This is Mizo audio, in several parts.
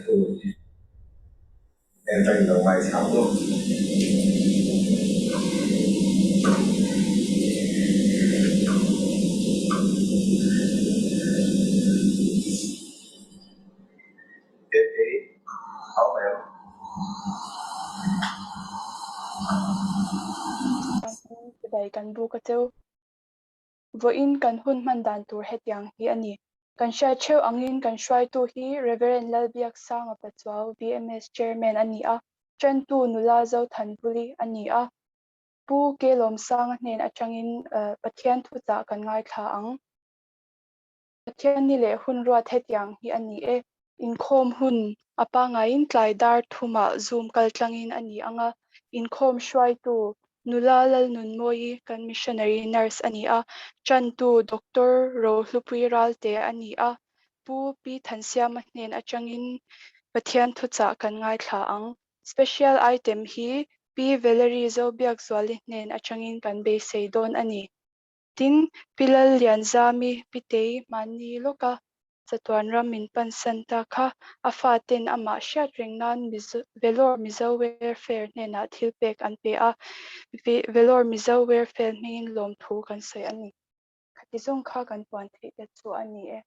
hriltu hnen atangin lo ngaithla ang u. Tete, a awm em? Chibai kan buk a cheu. Vawiin kan hun hman dan tur hetiang hi a ni. Kan hriat theuh angin kan hruaitu hi Reverend Lalbiaksanga Pachuau, VMS Chairman a ni a, Ṭantu nula Zothanbuli a ni a. Pu Kelawmsanga hnen aṭangin Pathian thuchah kan ngaithla ang. Pathian ni leh hun ruat hetiang hi a ni e. Inkhawm hun a pangaiin tlai dar thumah Zoom kal tlangin a ni ang a, inkhawm hruaitu nula Lalnunmawii kan missionary nurse a ni a, tantu Doctor Rohlupui Ralte a ni a, Pu Pi Thansiama hnen atangin Pathian thuchah kan ngaithla ang. Special item hi Pi Valerie Zobiakzuali hnen atangin kan beisei dawn a ni. Tin, Pi Lallianzami, Pitei, mahni lawka chatuan ram min pansan ta kha a faten amah hriat reng nan Vellore Mizo Welfare hnenah thil pek an pe a, Vellore Mizo Welfare hmingin lawmthu kan sawi a ni. Khati zawng kha kan puan theih te chu a ni e.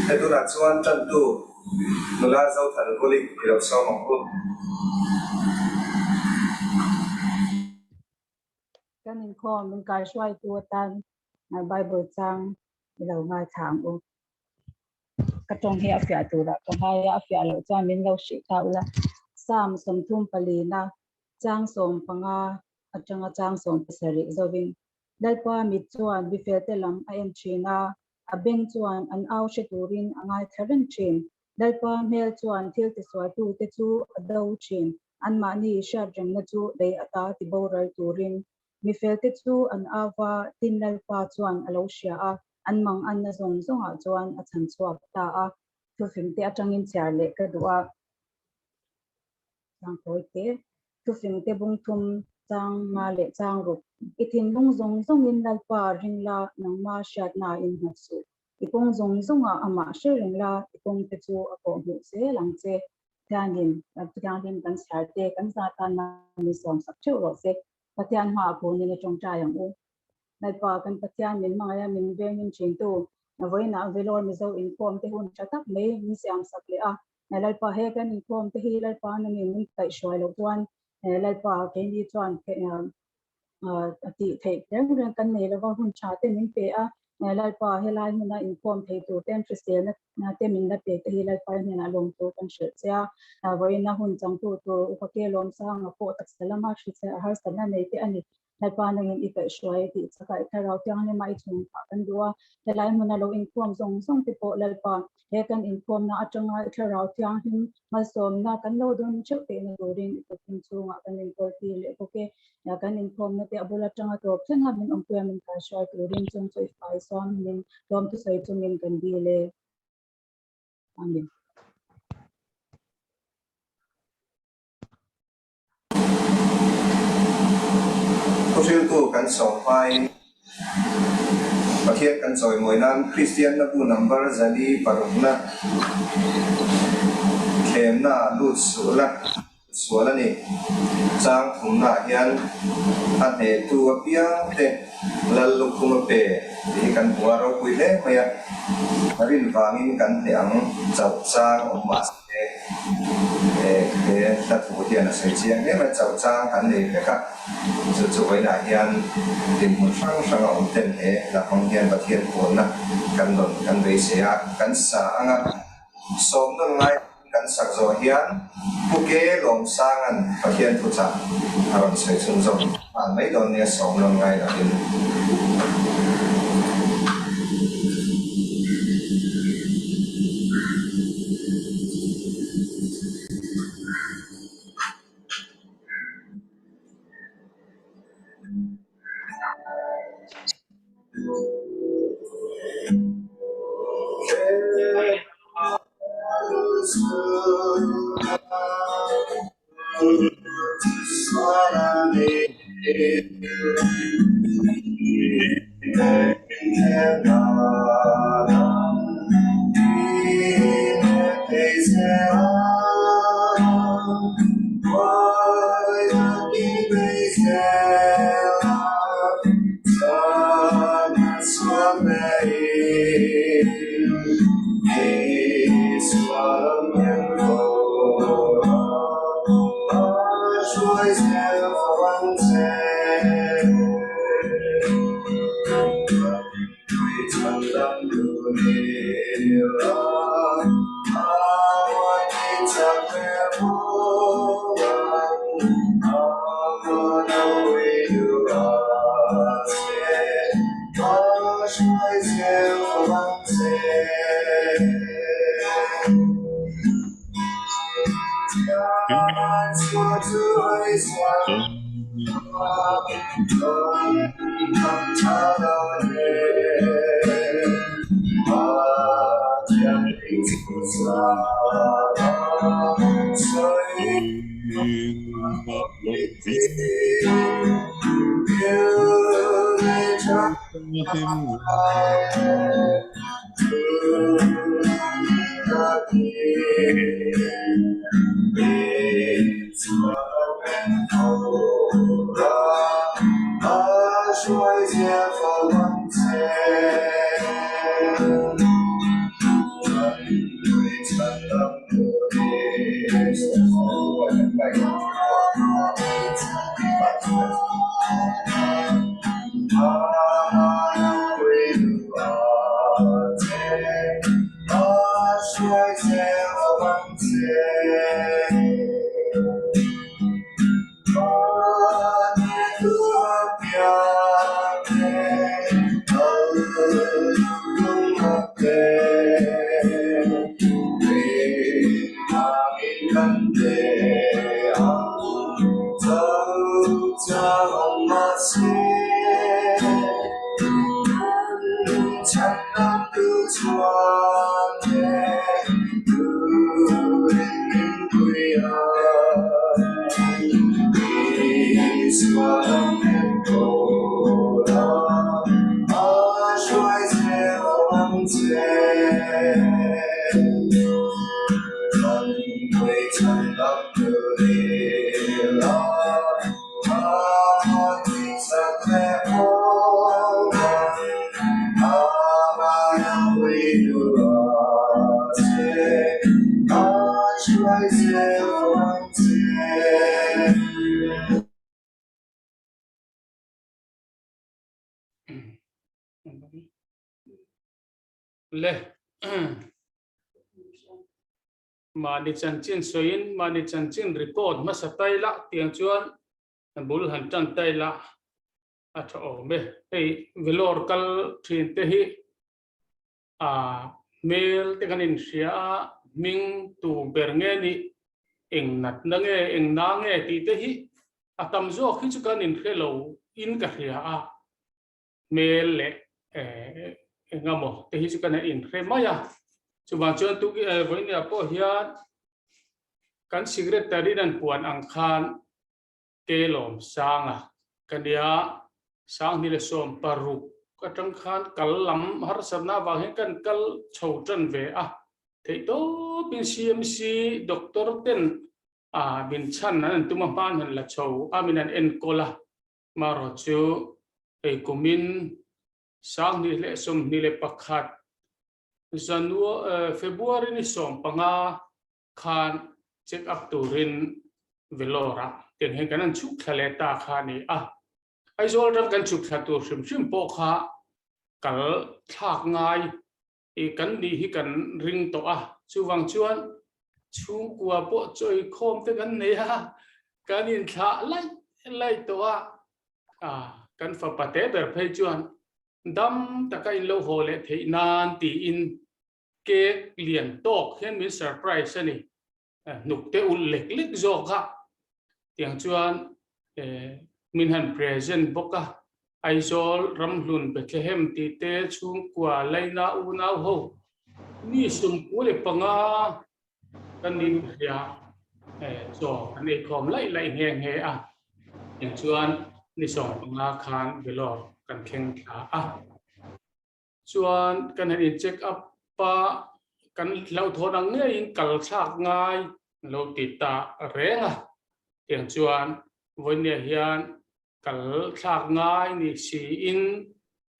He tunah chuan tantu nula Zothan Vulik i lo sawm ang u. Kan inkhawm min kaihruaitu atan Bible chang i lo ngaithla ang u. Ka tawng hi a fiah turah ka ngai a, a fiah loh chuan min lo hrih ta ula. Psalm 35 chang 15 atanga chang 17 zovin Lalpa mit chuan bifelte lam a en thin a, a beng chuan an au hre turin a ngaithla reng thin. Lalpa hmel chuan thil tisualtute chu a do thin, anmahni hriatrengna chu lei ata tiboral turin. Mifelte chu an au va, tin Lalpa chuan a lo hria a, an manganna zawng zawngah chuan a chhan chhuak ta a. Thufingte atangin chhiar leh ka duh a. Changkawite, thufingte bungthum, chang nga leh chang ruk. I thinlung zawng zawngin Lalpa ring la, nangma hriatna in nghat suh. I kawng zawng zawngah amah hre reng la, i kawngte chu a kawh hmuh zel ang che. Thiangin, Thianghlim kan chhiar te, kan za tanna min sawmsak theuh rawh se. Pathian hmaah kunin i tawngtai ang u. Lalpa, kan Pathian min hmangaih a, min vengin thintu, vawiinah Vellore Mizo inkhawm te hun tha tak mai min siamsak leh a. Lalpa he kan inkhawm te hi Lalpa nangin min kaihhruai loh chuan Lalpa keini chuan a tih theih reng reng kan nei lova hun tha te min pe a, Lalpa helai hmuna inkhawm thei tur ten hriselna te min la pe te hi Lalpa hnenah lawm tur kan hrilh che a, vawiina hun changtu tur Upa Ke Lawmsanga pawh taksa lama hrisel harsatna nei te a ni. Lalpa nangin i kaihhruai tih chakah i thlarau thianghlim a i chhung phah kan duh a, helai hmuna lo inkhawm zawng zawng te pawh Lalpa he kan inkhawmna atanga i thlarau thianghlim malsawmna kan lo dawn theuh theihna turin i kuttin chhungah kan inkawl tir leh bawk e. Kan inkhawmna te a bul atanga tawp thlenga min awmpuia min kaihhruai turin chung chu i fai sawn min tlawm thusawi chungin kan dil e. Amen. Thuhriltu kan sawm hmain Pathian kan chawimawi nan Kristianna bu number 400 thlemna ah lut suh la sual a ni. Chang thumna ah hian a hnehtu apiang te Lal lukhum a pe tih hi kan hmu a, ropui hle mai a, rin vangin kan hneh ang chauh chang awm mah se. He he hla thu hian a sawi chiang hle mai, chauh chang kan nei vek a, chu chu vawiinah hian dinhmun hrang hrang a awm ten he hla hmang hian Pathian pawlna kan rawn kan beisei a, kan sa ang a, sawm nawn ngai kan sak zawh hian Pu Ke Lawmsanga'n Pathian thuchah a rawn sawi chhunzawm nghal mai dawn nia sawm nawn ngai lovin. Le mahni chanchin sawiin mahni chanchin record hmasa tai lah tiang chuan bul han tan tai lah a tha awm e. Hei Vellore kal thin te hi a hmel te kan inhria a, hming tu ber nge nih, eng natna nge, eng na nge tih te hi a tam zawk hi chu kan inhre lo in ka hria a, hmel leh eng emaw te hi chu kan inhre mai a. Chuvang chuan tuk vawinia pawh hian kan secretary in an puan ang khan Kelawm Sanga ka nia, 2016 atang khan kal lam harsatna avang hian kan kal chho tan ve a, theihtawpin CMC doctor ten a min chhan an an tum a hman han la chho a min an enkawl a, marawh chu hei kumin 2021 January February ni 15 khan check up turin Vellore ah tiang hian kan han chhuk thla leh ta kha a ni a. Aizawl ram kan chhuk thla tur hrim hrim pawh kha kal thlak ngai i kan nih hi kan ring tawh a, chuvang chuan chhungkua pawh chawi khawm te kan nei a, kan inthlah laih laih tawh a, kan fapa te ber phei chuan dam taka in lo haw leh theih nan tiin Cake lian tawk hian min surprise a ni. Hnuk te ulh lek lek zawk a. Tiang chuan min han present bawk a. Aizawl, Ramhlun, Bethlehem tih te chhungkua Laina unau ho mi 95 kan nih hria chaw kan eikhawm laih laih nghe nghe a. Tiang chuan ni 15 khan Vellore kan thleng thla a. Chuan kan han in check up a, kan hlauhthawn ang ngeiin kal thlak ngai lo ti ta reng a. Tiang chuan vawinia hian kal thlak ngai ni siin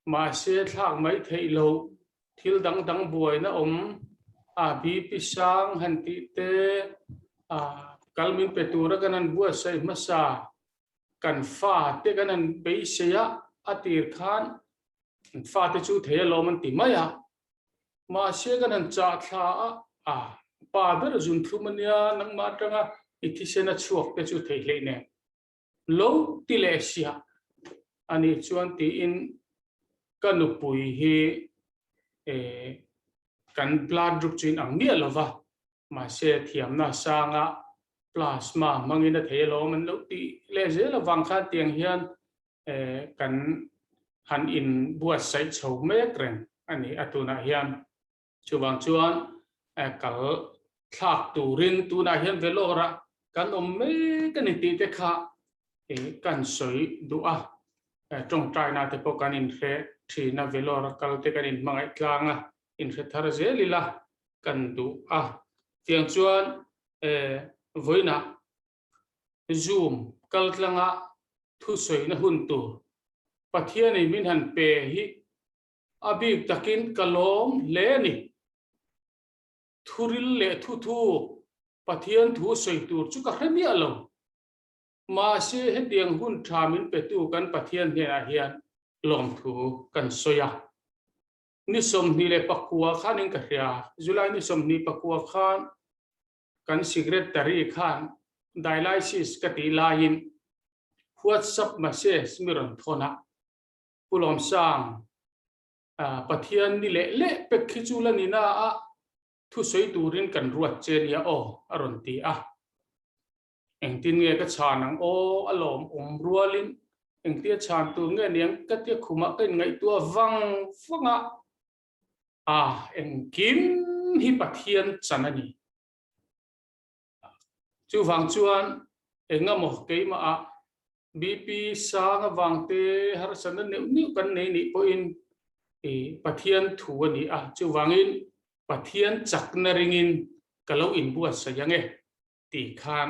Mahse thlak mai theih loh thil dang dang buaina awm a BP sang han tih te a kal min pe tura kan han buatsaih hmasa kan fa te kan han beisei a a tir khan an fa te chu thei alawm an ti mai a. Mahse kan han chah thla a a pa ber zun thlum ania nangmah atanga i thisen a chhuak te chu theih hleih nen. Lo ti leh siah a nih chuan tiin ka nupui hi kan blood group chu inang miah lo va, mahse thiamna sanga plasma hmangin a thei alawm an lo tih leh zel avang khan tiang hian kan han inbuatsaih chho mek reng a ni a tunah hian. Chuvang chuan kal thlak turin tunah hian Vellore-ah kan awm mek a ni tih te kha kan sawi duh a. Tawngtaina te pawh kan inhre thin a, Vellore-a kal te kan inhmangaih tlang a, inhre thar zel ila kan duh a. Tiang chuan vawiinah Zoom kal tlanga thusawina hun tur Pathianin min han pe hi A bik takin ka lawm hle a ni. Thuril leh thuthu Pathian thu sawi tur chu ka hre miah lo. Mahse hetiang hun tha min petu kan Pathian hnenah hian lawmthu kan sawi a. Ni 24 khanin ka hria, July ni 24 khan kan Secretary khan dialysis ka tih laiin WhatsApp message mi rawn thawn a. Pu Lawmsang, Pathian ni leh leh pek khi chu la ni na a, thusawi turin kan ruat che nia aw, a rawn ti a. Engtin nge ka chhan ang aw, a lawm awm rualin engtia chhan tur nge niang ka tia khumah ka inngaihtuah vang vang a, a engkim hi Pathian chan a ni. Chuvang chuan engemaw keimahah BP sang avang te harsatna neuh neuh kan nei nih pawhin Pathian thu a ni a, chuvangin Pathian chakna ringin ka lo inbuatsaih ang e tih khan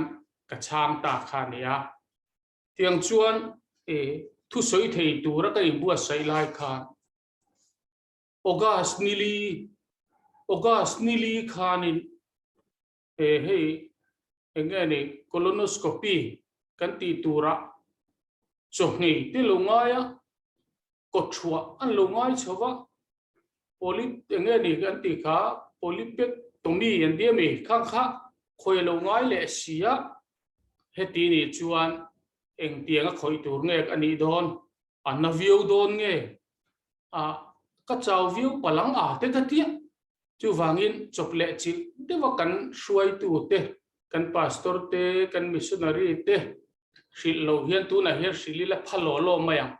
ka chhang ta kha a ni a. Tiang chuan thusawi thei tura ka inbuatsaih lai khan August nili August nili khanin he hei eng nge ni colonoscopy kan tih turah chawhngei te lo ngai a, kawthuah an lo ngai chho va, polyp eng nge ni kan tih kha polypectomy an ti a mi khang kha khawi a lo ngai leh si a, heti nih chuan engtiang a khawih tur nge a nih dawn, a na viau dawn nge a ka chau viau palang a te ka tia. Chuvangin chawp leh chilh deuha kan hruaitute, kan pastor te, kan missionary te hrilh lo hian tunah hian hrilh ila pha law law mai ang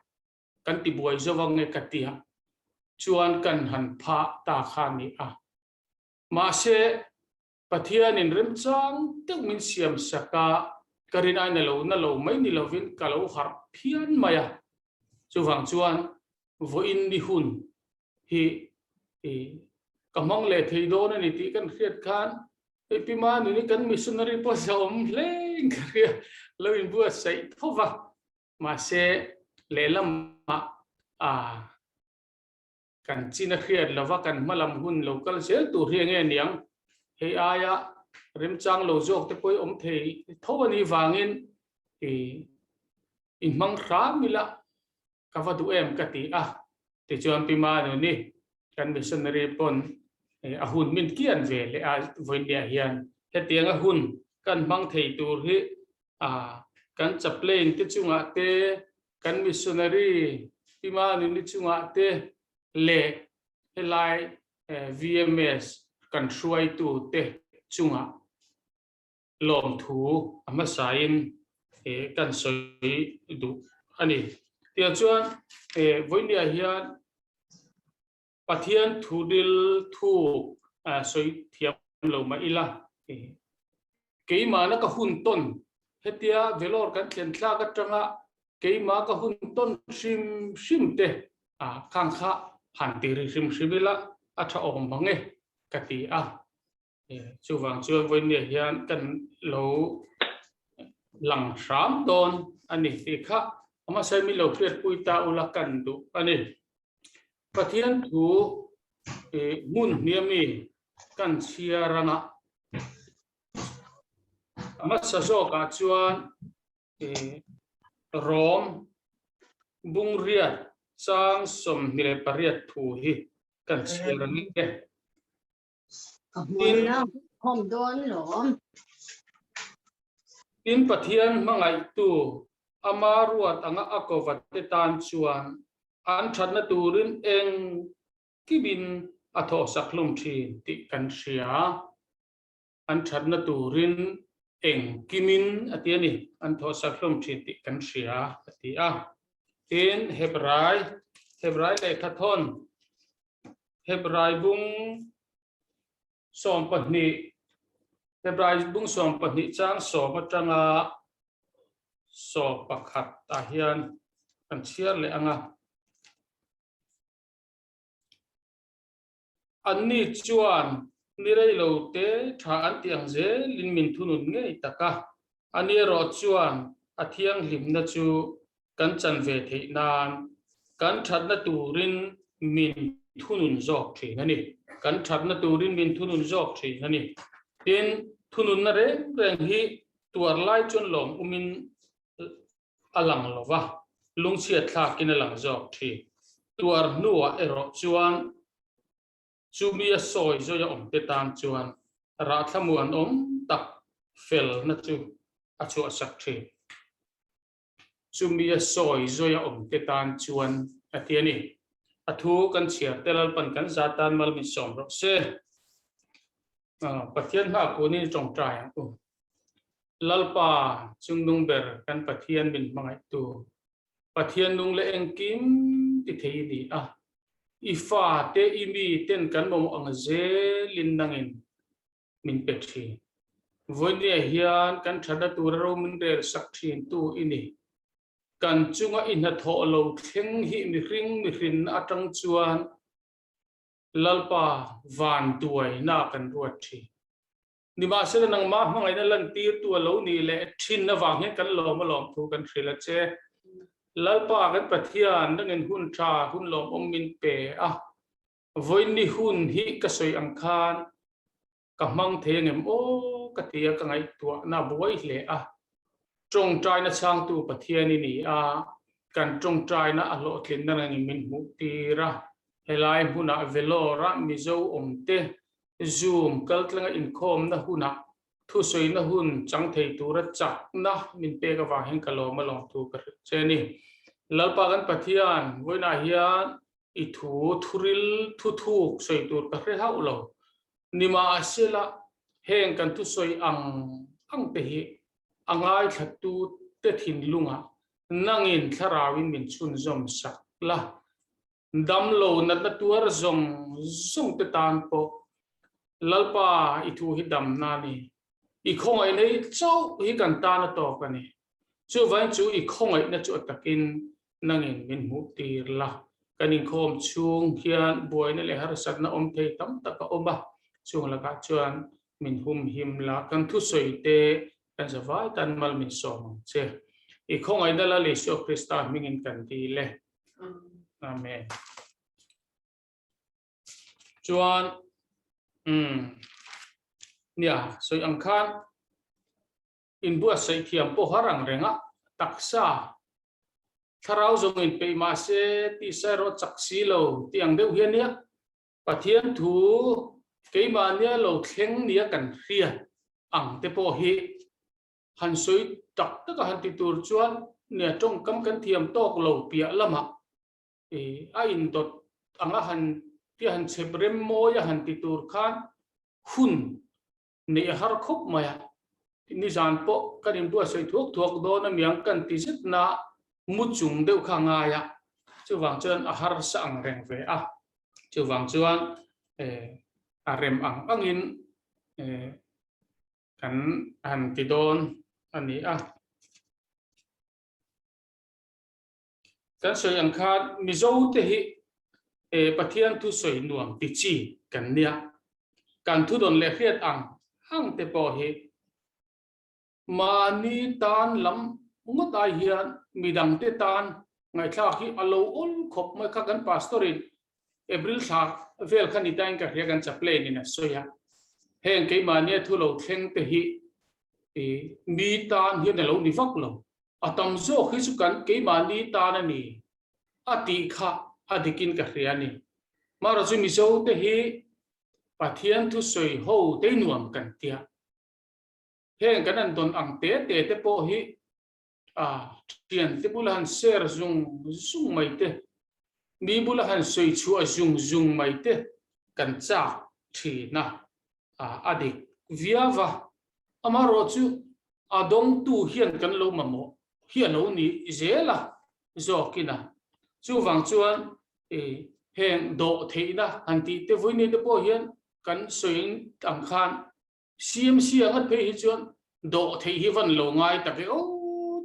kan ti buai zo ang nge ka tia chuan kan han pha ta kha a ni a. Mahse Pathianin remchang deuh min siam sak a, ka rin aina lo na lo mai ni lovin ka lo harh phian mai a. Chuvang chuan vawiin ni hun hi ka hmang leh thei dawn a ni tih kan hriat khan hei Pi Manuni kan missionary pawh a awm hle in ka hria, lo inbuatsaih tho va, mahse lehlamah kan chin a hriat lova kan hmalam hun lo kal zel tur hi enge niang, hei aia remchang lo zawk te pawh hi awm thei tho a nih vangin i hmang hram ila ka va duh em ka ti a, tichuan Pi Manuni kan missionary pawn a hun min kian ve leh a vawinia hian hetiang a hun kan hmang thei tur hi kan chaplain te chungah te kan missionary Pi Manuni chungah te leh helai VMS kan hruaitu te chungah lawmthu a hmasain kan sawi duh a ni. Tiang chuan vawinia hian Pathian thu dil thu sawi thiam lo mah ila, keimahna ka hun tawn hetia Vellore kan thlen thlak atanga keimah ka hun tawn hrim hrim te khang kha han ti ri hrim hrim ila a tha awm mang e ka ti a. Chuvang chuan vawinia hian kan lo lang hram dawn a ni tih kha amah sawi min lo hriatpui ta ula kan duh a ni. Pathian thu hmun hniam mi kan chhiar anga a hmasa zawkah chuan Rom bungriat chang 28 thu hi kan chhiar ang e. Tin, Pathian hmangaihtu ama ruat anga a kovate tan chuan an thatna turin eng kimin a thawhsak hlum thin tih kan hria. An thatna turin eng kimin a ti a ni, an thawhsak hlum thin tih kan hria a ti a. Tin, Hebrai, Hebrai lehkhathawn Hebrai bung 12, Hebrai bung 12 chang 10 atanga 11 ah hian kan chhiar leh ang a. Anni chuan ni rei lo te tha an tih ang zelin min thunun ngei tak a, ani erawh chuan a thianghlimna chu kan chan ve theih nan kan thatna turin min thunun zawk thin a ni. Kan thatna turin min thunun zawk thin a ni. Tin, thununna reng reng hi tuar lai chuan lawm umin a lang lo va, lungchhiat thlakin a lang zawk thin. Tuar hnuah erawh chuan chumi a sawi zawia awmte tan chuan rahthlamuan awm tak felna chu a chhuahsak thin. Chumi a sawi zawia awmte tan chuan a ti a ni. A thu kan chhiar te Lalpan kan za tan mal min sawm rawh se. Pathian hma kunin tawngtai ang u. Lalpa chungnung ber kan Pathian min hmangaihtu, Pathian nung leh engkim ti thei i ni a. I fate i mi ten kan mamawh ang zelin nangin min pe thin. Vawinia hian kan thatna tura ro min rel sak thintu i ni. Kan chunga i hnathawh lo thleng hi mihring mihrinna atang chuan Lalpa van duaina kan ruat thin. Nimahsela nangmah hmangaihna lantirtu a lo nih leh thin avang hian kan lawm alawm thu kan hrilh a che. Lalpa kan Pathian nangin hun tha hun lawmawm min pe a. Vawiinni hun hi ka sawi ang khan ka hmang thei angem aw ka ti a, ka ngaihtuahna a buai hle a. Tawngtaina chhangtu Pathian i ni a, kan tawngtaina a hlawhtlinna rengin min hmuh tir a. Helai hmunah Vellore-a Mizo awmte Zoom kaltlanga inkhawmna hunah thusawina hun chang thei tura chakna min pek avang hian ka lawm a lawmthu ka hrilh che a ni. Lalpa kan Pathian, vawiinah hian I thu thuril thu thuk sawi tur ka hre hauh lo. Nimahsela, heng kan thusawi ang ang te hi a ngaithla tu te thinlungah nangin thlarauin min chhunzawm sak la. Damlo natna tuar zawng zawng te tan pawh Lalpa i thu hi damna a ni. I khawngaihna hi chauh hi kan tan a tawk a ni. Chuvangin chu i khawngaihna chu a takin nangin min hmuh tir la. Kan inkhawm chhung hian buaina leh harsatna awm thei tam tak a awm a, chung lakah chuan min humhim la, kan thusawi te kan zavai tan mal min sawm ang che. I khawngaihna Lal Isua Krista hmingin kan dil e. Amen. Chuan, umm, nia, sawi ang khan Inbuatsaih thiam pawh har ang reng a, taksa, thlarau zawng inpeih mah se tisa erawh chak si lo tih ang deuh hi a nia. Pathian thu keimahnia lo thleng nia kan hriat ang te pawh hi han sawi tak taka han ti tur chuan nia tawngkam kan thiam tawk lo piah lamah a indawt anga han tia han chhep rem mawi a han ti tur khan hun Neih a har khawp mai a, nizan pawh kan inbuatsaih thuak thuak dawn a miang kan ti zet na mu chung deuh kha a ngai a, chuvang chuan a harsa ang reng ve a, chuvang chuan a rem ang angin kan han ti dawn a ni a. Kan sawi ang khan Mizo te hi Pathian thu sawi nuam ti chi kan nia. Kan thudawn leh hriat ang ang te pawh hi mahni tan lam ngawt ai hian midang te tan ngaihthlak hi a lo awl khawp mai kha kan pastor in. April thla vel kha ni tain ka hria kan chaplain in a sawi a, heng keimahnia thu lo thleng te hi mi tan hian a lo ni vak lo, a tam zawk hi chu kan keimahni tan a ni a tih kha a dikin ka hria a ni. Marawh chu Mizo te hi Pathian thusawi ho te nuam kan tia. Heng kan an dawn ang te te te pawh hi a thian te bula han share zung zung mai te, mi bula han sawi chhuah zung zung mai te kan chak thin a, a dik viau va. Amaherawhchu a dawngtu hian kan lo mamawh hi a lo ni zel a zawkin a. Chuvang chuan heng dawh theihna han tih te vawiin te pawh hian kan sawi ang khan CMC ang at phei hi chuan dawh theih hi van lo ngai tak e aw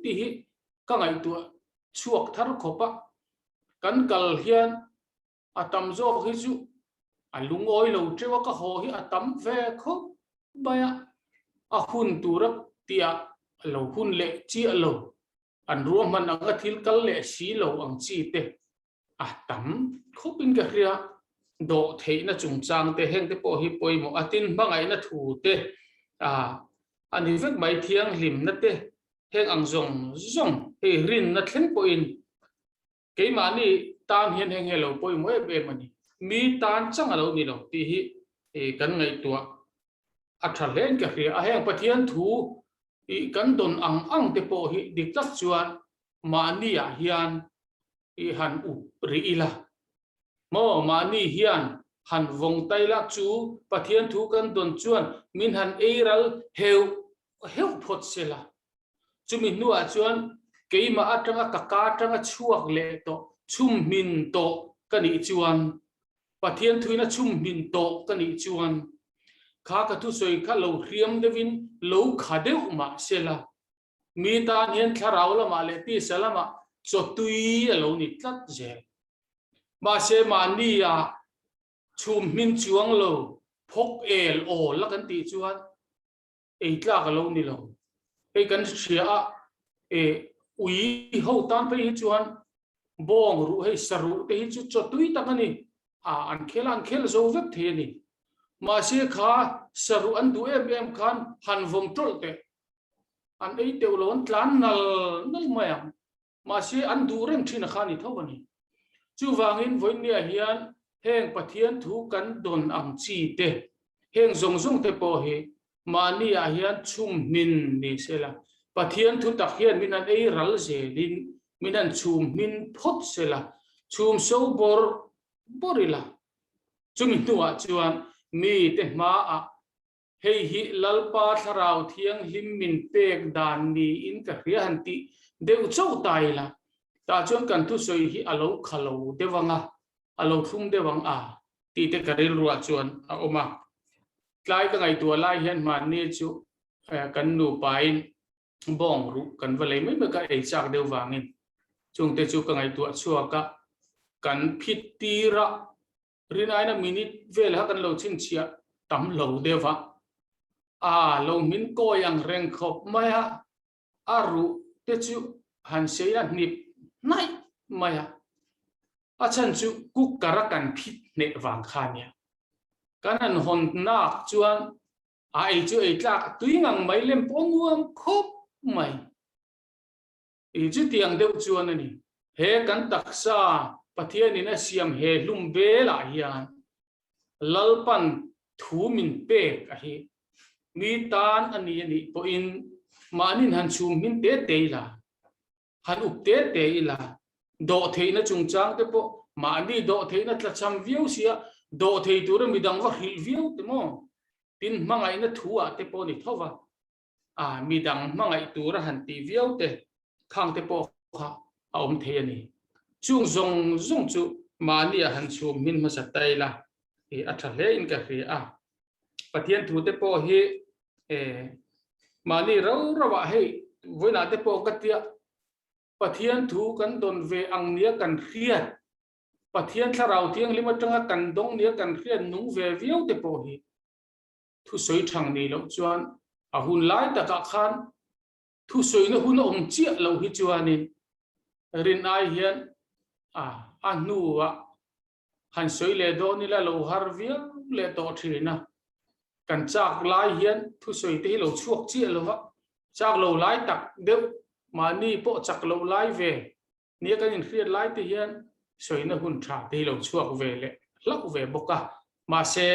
tih hi ka ngaihtuah chhuak thar khawp a. Kan kal hian a tam zawk hi chu a lungawi lo teuh a, ka haw hi a tam ve khawp mai a, a hun tura tihah a lo hun leh chiah lo, an ruahman anga thil kal leh si lo ang chi te a tam khawpin ka hria. Dawh theihna chungchang te heng te pawh hi pawimawh a, tin hmangaihna thu te a ni vek mai, thianghlimna te heng ang zawng zawng hei rinna thleng pawhin keimahni tan hian heng hi a lo pawimawh em em a ni. Mi tan chang a lo ni lo tih hi kan ngaihtuah a tha hle in ka hria a, heng Pathian thu kan dawn ang ang te pawh hi dik tak chuan mahni ah hian i han up rih ila maw, mahni hian han vawng tai la chu Pathian thu kan dawn chuan min han ei ral heuh heuh phawt sela, chumi hnuah chuan keimah atanga ka ka atanga chhuak leh tawh chhum hmin tawh ka nih chuan Pathian thuin a chhum hmin tawh ka nih chuan kha ka thusawi kha lo hriam deuhin lo kha deuh mah sela Mi tan hian thlarau lamah leh tisa lamah chaw tui a lo ni tlat zel. Mahse mahni ah chhum hmin chuang lo phawk el awl a kan tih chuan ei tlak a lo ni lo. Hei kan hria a, e ui ho tan phei hi chuan bawng ruh hei saruh te hi chu chaw tui tak a ni. A an khel a, an khel zo vek thei a ni. Mahse kha saruh an duh em em khan han vawm tawlh teh. An ei teuh lo, an tlan nal nal mai ang. Mahse, an duh reng thin a kha ni tho a ni. Chuvangin, vawinia hian heng Pathian thu kan dawn ang chi te, heng zawng zawng te pawh hi mahni ah hian chhum hmin ni sela, Pathian thu tak hian min han ei ral zelin min han chhum hmin phawt sela, chhum so bawrh bawrh ila. Chumi hnuah chuan mite hmaah Hei hi Lalpa Thlarau Thianghlim min pek dan niin ka hria han tih deuh chauh ta ila, tah chuan kan thusawi hi a lo kha lo deuh ang a, a lo thlum deuh ang a tih te ka rilruah chuan a awm a. Tlai ka ngaihtuah lai hian hmanni chu kan nupain bawng ruh kan va lei mai mai ka ei chak deuh vangin chungte chu ka ngaihtuah chhuak a, kan phit tir a. Rinaina minute vel kha kan lo chhinchhiah tam lo deuh a, a lo hmin kawi ang reng khawp mai a, a ruh te chu han sei a hnip hnaih mai a, a chhan chu cooker a kan phit hneh vang kha nia. Kan han hawn nak chuan a ei chu ei tlak tui ngang mai lem pawh nuam khawp mai. I chutiang deuh chuan a ni. He kan taksa Pathianin a siam he hlum velah hian Lalpan thu min pek a hi mi tan a ni a nih pawhin mahnin han chhum hmin te te ila, han up te te ila, dawhtheihna chungchang te pawh mahni dawhtheihna tlachham viau sia dawhthei tura midang va hrilh viau te maw? Tin hmangaihna thu ah te pawh a ni tho va. a midang hmangaih tura han tih viau te khang te pawh kha a awm thei a ni. Chung zawng zawng chu mahni ah han chhum hmin hmasa ta ila i a tha hle in ka hria a. Pathian thu te pawh hi e mahni rau rau ah hei vawiinah te pawh ka tia Pathian thu kan dawn ve ang nia kan hriat Pathian thlarau thianghlim atanga kan dawng nia kan hriat nung ve viau te pawh hi thusawi thang nih loh chuan a hun lai takah khan thusawina hun a awm chiah loh hi chuanin rin ai hian a a hnuah Han sawi leh dawn ila lo har viau leh tawh thin a. Kan chak lai hian thusawi te hi lo chhuak chiah lo va, chak lo lai tak deuh mahni pawh chak loh lai ve nia kan inhriat lai te hian sawina hun tha te hi lo chhuak ve leh hlauh ve bawk a. Mahse,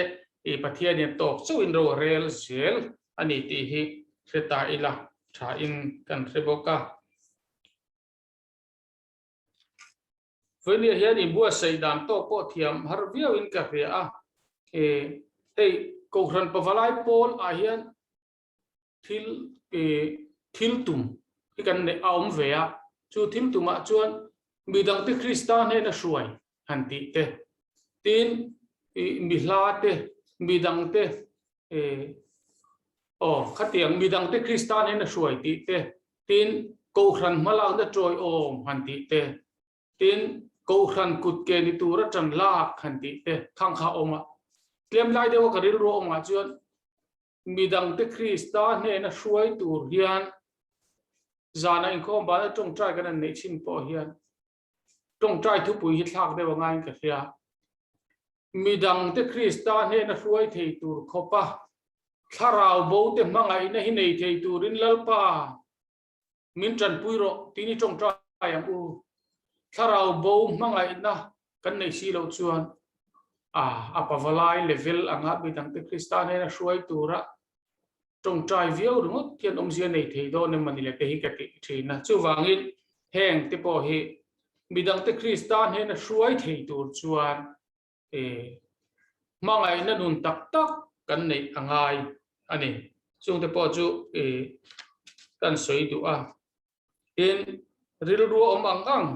i Pathian hian tawk chauhin ro a rel zel a ni tih hi hre ta ila tha in kan hre bawk a. Vawinia hian inbuatsaih dan tawk pawh thiam har viauin ka hria a, hei Kohhran Pavalai pawl ah hian thil thil tum hi kan neih a awm ve a, chu thil tumah chuan midangte Krista hnena hruai han tih te, tin mi hla te, midangte aw khatiang midangte Krista hnena hruai tih te, tin Kohhran hmalakna tawiawm han tih te, tin Kohhran kut ke ni tura tan lak han tih te khang kha a awm a. Tlem lai deuha ka rilru a awmah chuan midangte Krista hnena hruai tur hian zana inkhawm bana tawngtai kan han neih chin pawh hian tawngtai thupui hi thlak deuh a ngaiin ka hria. Midangte Krista hnena hruai thei tur khawpa thlarau bote hmangaihna hi nei thei turin Lalpa min tanpui rawh tiin i tawngtai ang u. Thlarau bo hmangaihna kan nei si loh chuan a a pavalai level anga midangte Krista hnena hruai tura tawngtai viau ringawt hian awmzia nei thei dawn em mani le te hi ka tih thin a. Chuvangin heng te pawh hi midangte Krista hnena hruai thei tur chuan hmangaihna nun tak tak kan neih a ngai a ni. Chungte pawh chu kan sawi duh a. Tin, rilru a awm ang ang,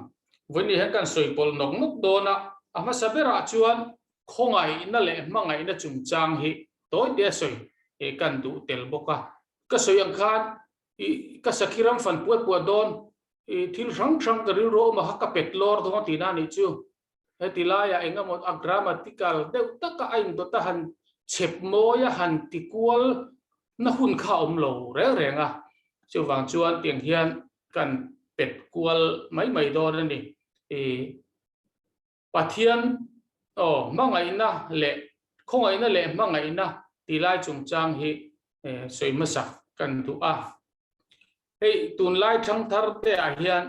vawiin hian kan sawi pawlh nawk nawk dawn a, a hmasa berah chuan khawngaihna leh hmangaihna chungchang hi tawi te a sawi kan duh tel bawk a. Ka sawi ang khan i ka sakhi ram fan puat puat dawn, i thil hrang hrang ka rilru a awm a kha ka pet lawr dawn a tihna a nih chu. Heti laiah eng emaw a grammatical deuh taka a indawt a han chhep mawi a han ti kual na hun kha a awm lo reng reng a, chuvang chuan tiang hian kan pet kual mai mai dawn a ni. I Pathian aw hmangaihna leh khawngaihna leh hmangaihna ti lai chungchang hi sawi hmasak kan duh a. Hei tunlai thangthar te ah hian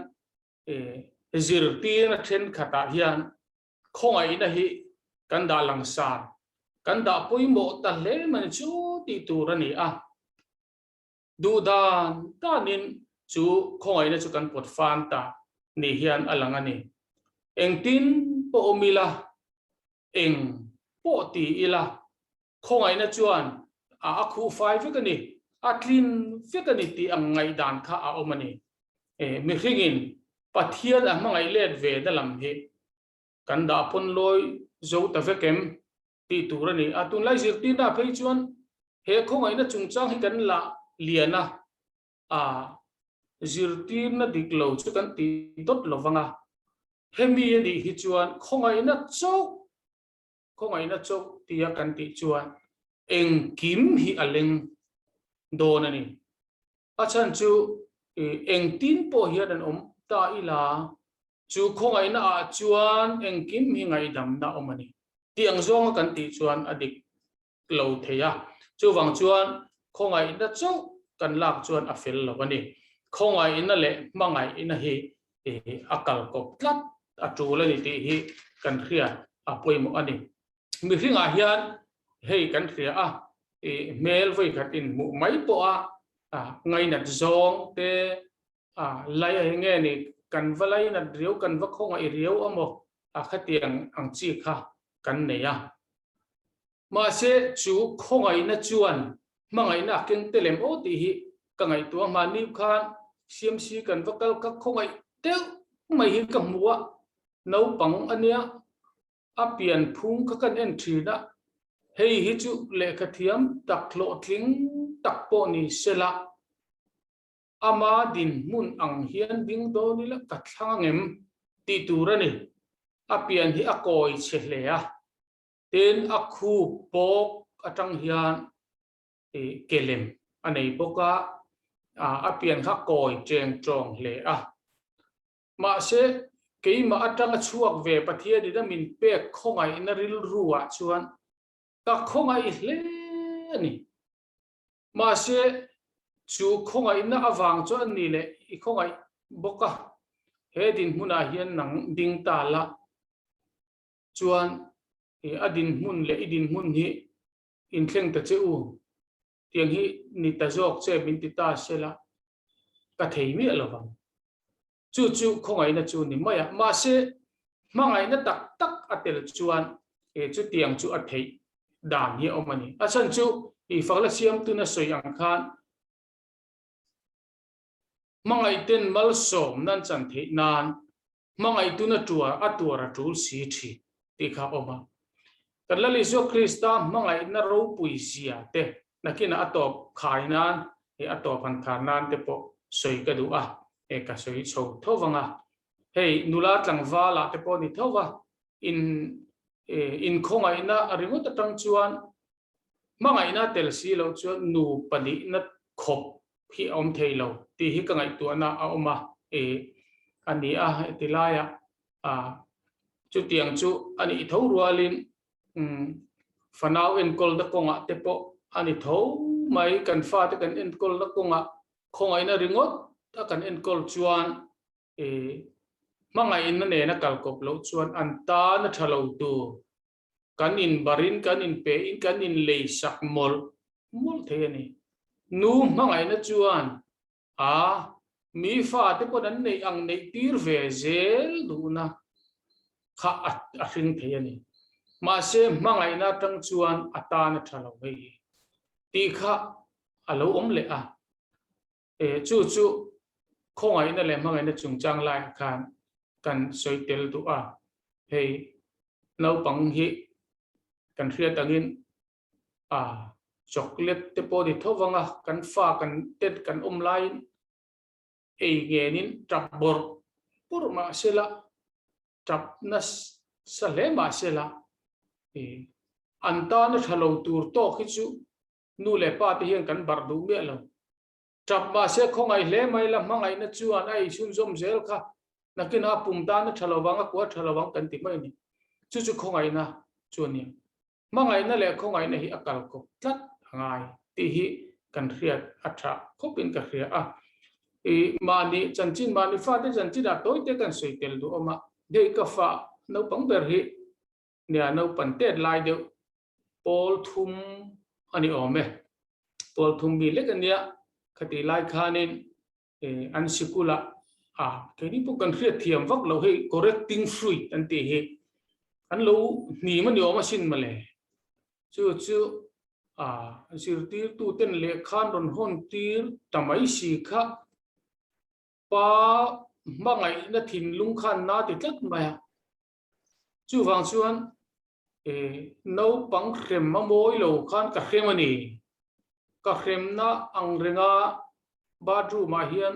Zirtirna thenkhatah hian khawngaihna hi kan dah langsar, kan dah pawimawh ta hle mai chu tih tur a ni a. Duh dan danin chu khawngaihna chu kan pawt fan ta ni hian a lang a ni. Engtin pawh awm ila, eng pawh ti ila, Khawngaihna chuan a a khuh fai vek a ni, a tlin vek a ni tih ang ngaihdan kha a awm a ni. Mihringin Pathian a hmangaih let ve na lam hi kan dah pawn lawi zo ta vek em tih tur a ni. A tunlai zirtirna phei chuan he khawngaihna chungchang hi kan la lian a, a zirtirna dik lo chu kan ti dawt lo vang a. Hemi a nih hi chuan khawngaihna chauh Khawngaihna chauh tia kan tih chuan engkim hi a leng dawn a ni. A chhan chu engtin pawh hian an awm ta ila, chu khawngaihna ah chuan engkim hi ngaihdamna awm a ni tih ang zawnga kan tih chuan a dik lo thei a. Chuvang chuan khawngaihna chauh kan lak chuan a fel lo a ni. Khawngaihna leh hmangaihna hi a kal kawp tlat a tul a ni tih hi kan hriat a pawimawh a ni. Mihringah hian hei kan hria a, hmel vawikhat inhmuh mai pawha ngainat zawng te lai a nge ni kan va lainat riau, kan va khawngaih riau amaw a khatiang ang chi kha kan nei a. Mahse chu khawngaihna chuan hmangaihna a keng tel em aw tih hi ka ngaihtuah hmani khan CMC kan va kal ka khawngaih deuh mai hi ka hmu a, naupang a nia, a pian phung kha kan en thin a, hei hi chu lehkha thiam tak hlawhtling tak pawh ni sela ama dinhmun ang hian ding dawn ila ka thlang angem tih tur a ni, a pian hi a kawi chhe hle a. Tin, a khup bawk atang hian kelem a nei bawk a, a pian kha kawi cheng chawng hle a. Mahse, Keimah atanga chhuak ve Pathianin a min pek khawngaihna rilru ah chuan ka khawngaih hle a ni. Mahse, chu khawngaihna avang chuan a ni leh i khawngaih bawk a, he dinhmunah hian nang ding ta la chuan a dinhmun leh i dinhmun hi inthleng ta che u, tiang hi ni ta zawk che min ti ta sela ka thei miah lo vang. Chu chu khawngaihna chu ni mai a, mahse hmangaihna tak tak a tel chuan chutiang chu a theih dan hi a awm a ni. A chhan chu i fakla siamtuna sawi ang khan hmangaihten malsawm nan chan theih nan hmangaihtuna tuar a tuar a tul si thin tih kha a awm a. Kan Lal Isua Krista hmangaihna ropui zia te nakinah a tawp khai nan leh a tawp han khar nan te pawh sawi ka duh a, e ka sawi chho tho vang a. Hei nula tlangval ah te pawh ni tho va, in inkhawngaihna ringawt atang chuan hmangaihna tel si loh chuan nu pahnihna khawp hi a awm thei lo tih hi ka ngaihtuahna a awm a, e a ni a, heti laiah a chutiang chu a nih tho rualin fanau enkawlna kawngah te pawh a ni tho mai, kan fate kan enkawlna kawngah khawngaihna ringawt a kan enkawl chuan e hmangaihna nena kalkawp loh chuan an tan a tha lo tur kan inbarin kan inpein kan inleisak mawlh mawlh thei a ni. Nu hmangaihna chuan a mi fate pawn an neih ang neih tir ve zel duhna kha a hring thei a ni. Mahse hmangaihna atang chuan a tan a tha lo hei hi tih kha a lo awm leh a. E chu chu khawngaihna leh hmangaihna chungchang laiah khan kan sawi tel duh a, hei naupang hi kan hriat angin a chocolate te pawh ni tho vang a, kan fa kan tet kan awm laiin ei ngenin tap bawrh bawrh mah sela tap nasa hle mah sela e an tana tha lo tur tawk hi chu nu leh pa te hian kan barh duh miah lo. Tap mahse khawngaih hle mai la hmangaihna chuan a ei chhunzawm zel kha nakinah a pum tan a tha lo vang, a kua tha lo vang kan ti mai a ni. Chu chu khawngaihna chu a nia. Hmangaihna leh khawngaihna hi a kal kawp tlat a ngai tih hi kan hriat a tha khawpin ka hria a. I mahni chanchin, mahni fate chanchinah tawite kan sawi tel duh awm a, hei ka fa naupang ber hi nia naupan tet lai deuh pawl thum a ni awm e. Pawl thum mi lek a nia, khati lai khanin an sikulah a keini pawh kan hriat thiam vak lo hei correcting fruit an tih hi an lo hnim a ni awm asin mawle. Chu chu a zirtirtu ten lehkha an rawn hawn tir ta mai si kha pa hmangaihna thinlung khan na ti tlat mai a. Chuvang chuan naupang hrem a mawi lo khan ka hrem a ni. Ka hremna ang renga bathroom ah hian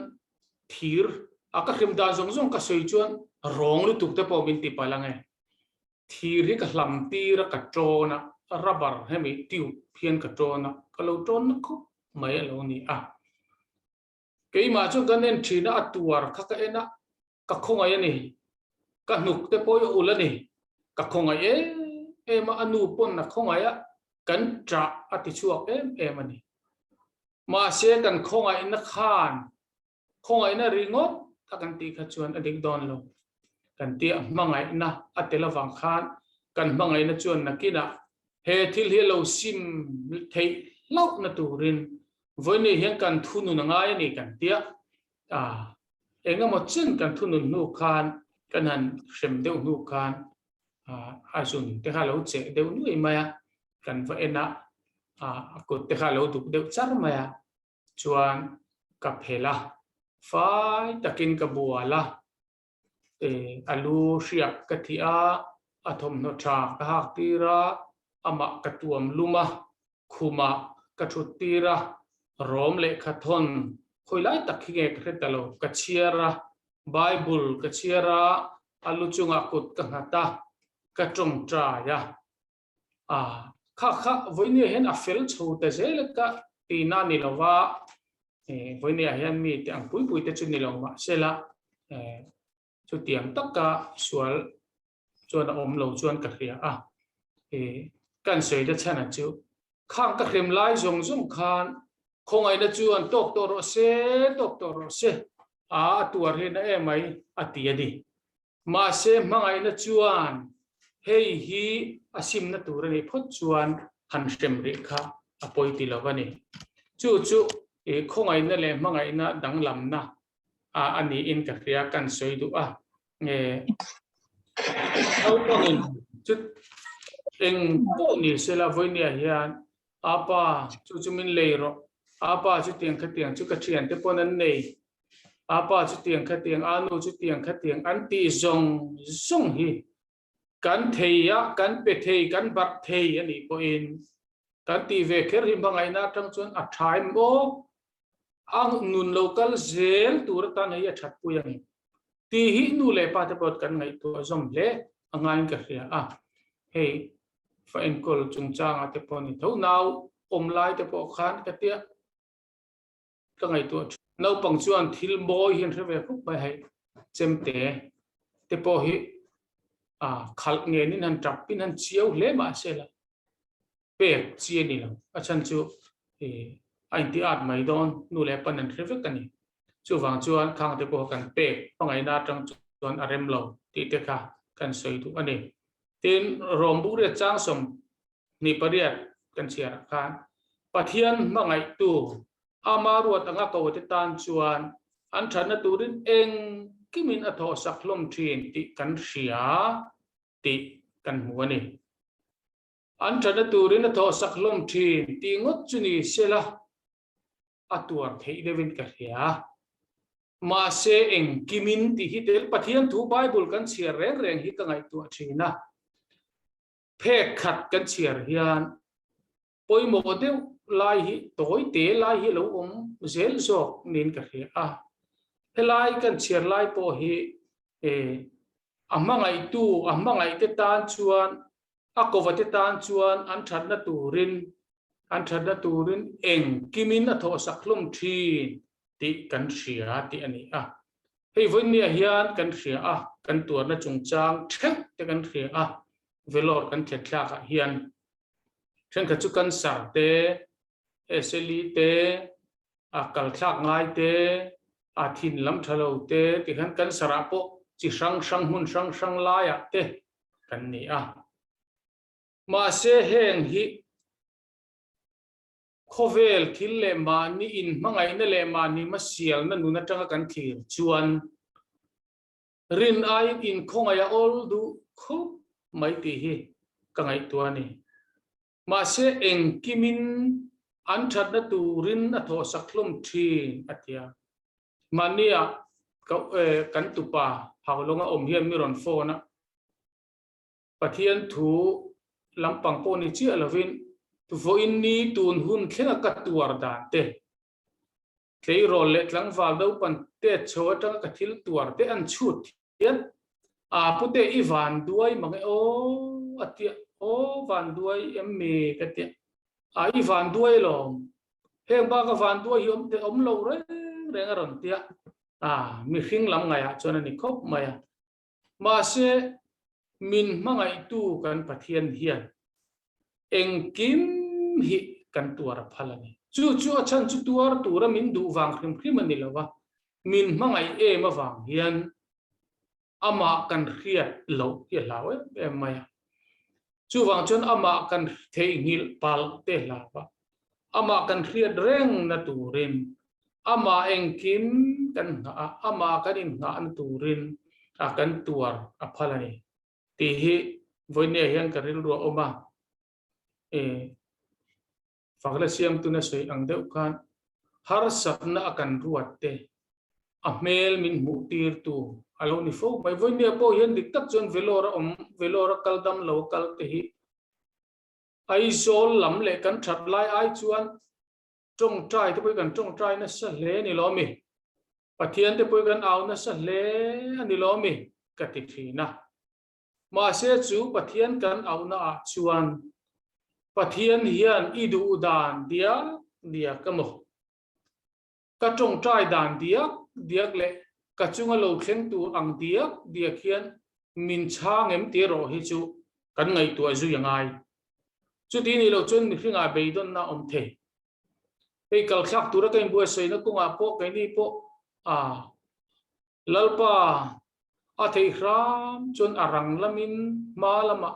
thir a ka hrem dan zawng zawng ka sawi chuan rawng lutuk te pawh min ti palh ang e. Thir hi ka hlam tir a ka tawn a, rubber hemi tube hian ka tawn a, ka lo tawn na khawp mai a lo ni a. Keimah chuan kan en thin a, a tuar kha ka en a, ka khawngaih a ni, ka hnuk te pawh i ulh a ni, ka khawngaih em em a, a nu pawn a khawngaih a, kan ṭah a ti chhuak em em a ni. Mahse kan khawngaihna khan khawngaihna ringawt a kan tih kha chuan a dik dawn lo. Kan tia hmangaihna a tel avang khan kan hmangaihna chuan nakinah he thil hi a lo sim theih hlauhna turin vawiin hian kan thunun a ngai a ni kan tia a Engemaw chen kan thunun hnu khan kan han hrem deuh hnu khan a zun te kha a lo cheh deuh nuai mai a, kan va en a, a kut te kha a lo duk deuh char mai a, chuan ka phel a, fai takin ka bual a, a lu hriak ka thih a, a thawmhnaw tha ka hak tir a, amah ka tuam lum a, Khumah ka thut tir a, rawm lehkha thawn khawi lai tak hi nge ka hre ta lo, ka chhiar a, Bible ka chhiar a, a lu chungah kut ka nghat a, ka tawngtai a, a kha kha vawinia hian a fel chho ta zel a ka tihna a ni lo va, vawinia hian mi te ang pui pui te chu ni lo mahsela. Chutiang taka sual chuan a awm lo chuan ka hria a. Kan sawi na chhan a chu khang ka hrem lai zawng zawng khan khawngaihna chuan tawk tawh rawh se, tawk tawh rawh se a a tuar hi na emai a ti a ni. Mahse hmangaihna chuan hei hi a simna tur a nih phawt chuan han hrem rih kha a pawi ti lo a ni. Chu chu khawngaihna leh hmangaihna danglamna a niin ka hria kan sawi duh a. Nge naupangin chu eng pawh ni sela vawinia hian apa chu chu min lei rawh, apa chutiang khatiang chu ka thiante pawn an nei, apa chutiang khatiang, anu chutiang khatiang an tih zawng zawng hi kan thei a, kan pe thei, kan barh thei a nih pawhin kan tih ve kher hi hmangaihna atang chuan a tha em aw, a nun lo kal zel tur atan hei a that pui a ni tih hi nu leh pa te pawh kan ngaihtuah zawm hle a ngaiin ka hria a, hei fa enkawl chungchangah te pawh a ni tho, nau awm lai te pawh khan ka tia. Ka ngaihtuah thin. Naupang chuan thil mawi hi an hre ve khawp mai hei. Chemte te pawh hi a khalh ngenin han tap in han chiau hle mahse la pek chi a ni lo. A chhan chu a inti at mai dawn nu leh pan an hre vek a ni. Chuvang chuan khang te pawh kan pek hmangaihna atang chuan a rem lo tih te kha kan sawi duh a ni. Tin, Rawmbuk riat chang 28 kan chhiar ah khan Pathian hmangaihtu ama ruat anga ko te tan chuan an thatna turin engkimin a thawhsak hlawm thin tih kan hria tih kan hmu a ni. An thatna turin a thawhsak hlawm thin tih ngawt chu ni sela a tuar theih deuhin ka hria. Mahse engkimin tih hi tel Pathian thu Bible kan chhiar reng reng hi ka ngaihtuah thin a. Phek khat kan chhiar hian pawimawh deuh lai hi tawi te lai hi lo awm zel zawk niin ka hria a. Helai kan chhiar lai pawh hi a hmangaihtu, a hmangaihte tan chuan, a kovate tan chuan an thatna turin, an thatna turin engkimin a thawhsak hlawm thin tih kan hria tih a ni a. Hei vawinia hian kan hria a, kan tuarna chungchang theuh te kan hria a, Vellore kan thlen thlakah hian thenkhat chu cancer te, SLE te, a kal thlak ngai te, a thin lam tha lo te tikhan cancer ah pawh chi hrang hrang hmun hrang hrang laiah te kan ni a. Mahse heng hi Khawvel thil leh mahni inhmangaihna leh mahni hmasialna nun atanga kan thlir chuan rin aiin inkhawngaih a awl duh khup mai tih hi ka ngaihtuah a ni. Mahse engkimin an thatna turin a thawhsak hlawm thin a ti a. Mahnia kan tupa Haulonga awm hian mi rawn phone a. Pathian thu lampang pawh ni chiah lovin vawiin ni tun hun thlenga ka tuar dan te, tleirawl leh tlangval naupan tet chho atanga ka thil tuar te an chhut hian a pute i van duai mang e aw a tia aw van duai em mi ka tia a i van duai alawm heng baka van duai hi awm te awm lo reng reng a rawn tia a mihring lam ngaiah chuan a ni khawp mai a. Mahse, min hmangaihtu kan Pathian hian engkim hi kan tuar a phal a ni. Chu chu a chhan chu tuar tura min duh vang hrim hrim a ni lo va, min hmangaih em avang hian amah kan hriat loh hi a hlau em em mai a. Chuvang chuan amah kan theihnghilh palh te hlau a, amah kan hriat rengna turin, amah engkim kan nghah a, amah kan innghahna turin a kan tuar a phal a ni tih hi vawinia hian ka rilru a awm a. E Fakla siamtuna sawi ang deuh khan harsatna a kan ruat te a hmel min hmuh tirtu a lo ni fo mai. Vawinia pawh hian dik tak chuan Vellore a awm, Vellore a kal dam lo a kal te hi Aizawl lam leh kan that lai ai chuan tawngtai te pawh hi kan tawngtai nasa hle a ni lo mi? Pathian te pawh hi kan au nasa hle a ni lo mi? Ka ti thin a. Mahse chu Pathian kan auhna ah chuan Pathian hian i duh dan diak diak emaw, ka tawngtai dan diak diak leh ka chunga lo thleng tur ang diak diak hian min chhang em tih erawh hi chu kan ngaihtuah zui a ngai. Chuti nih loh chuan mihringah beidawnna a awm thei. Hei kalthlak tura ka inbuaisawina kawngah pawh keini pawh a Lalpa a theih hram chuan a rang lamin hma lamah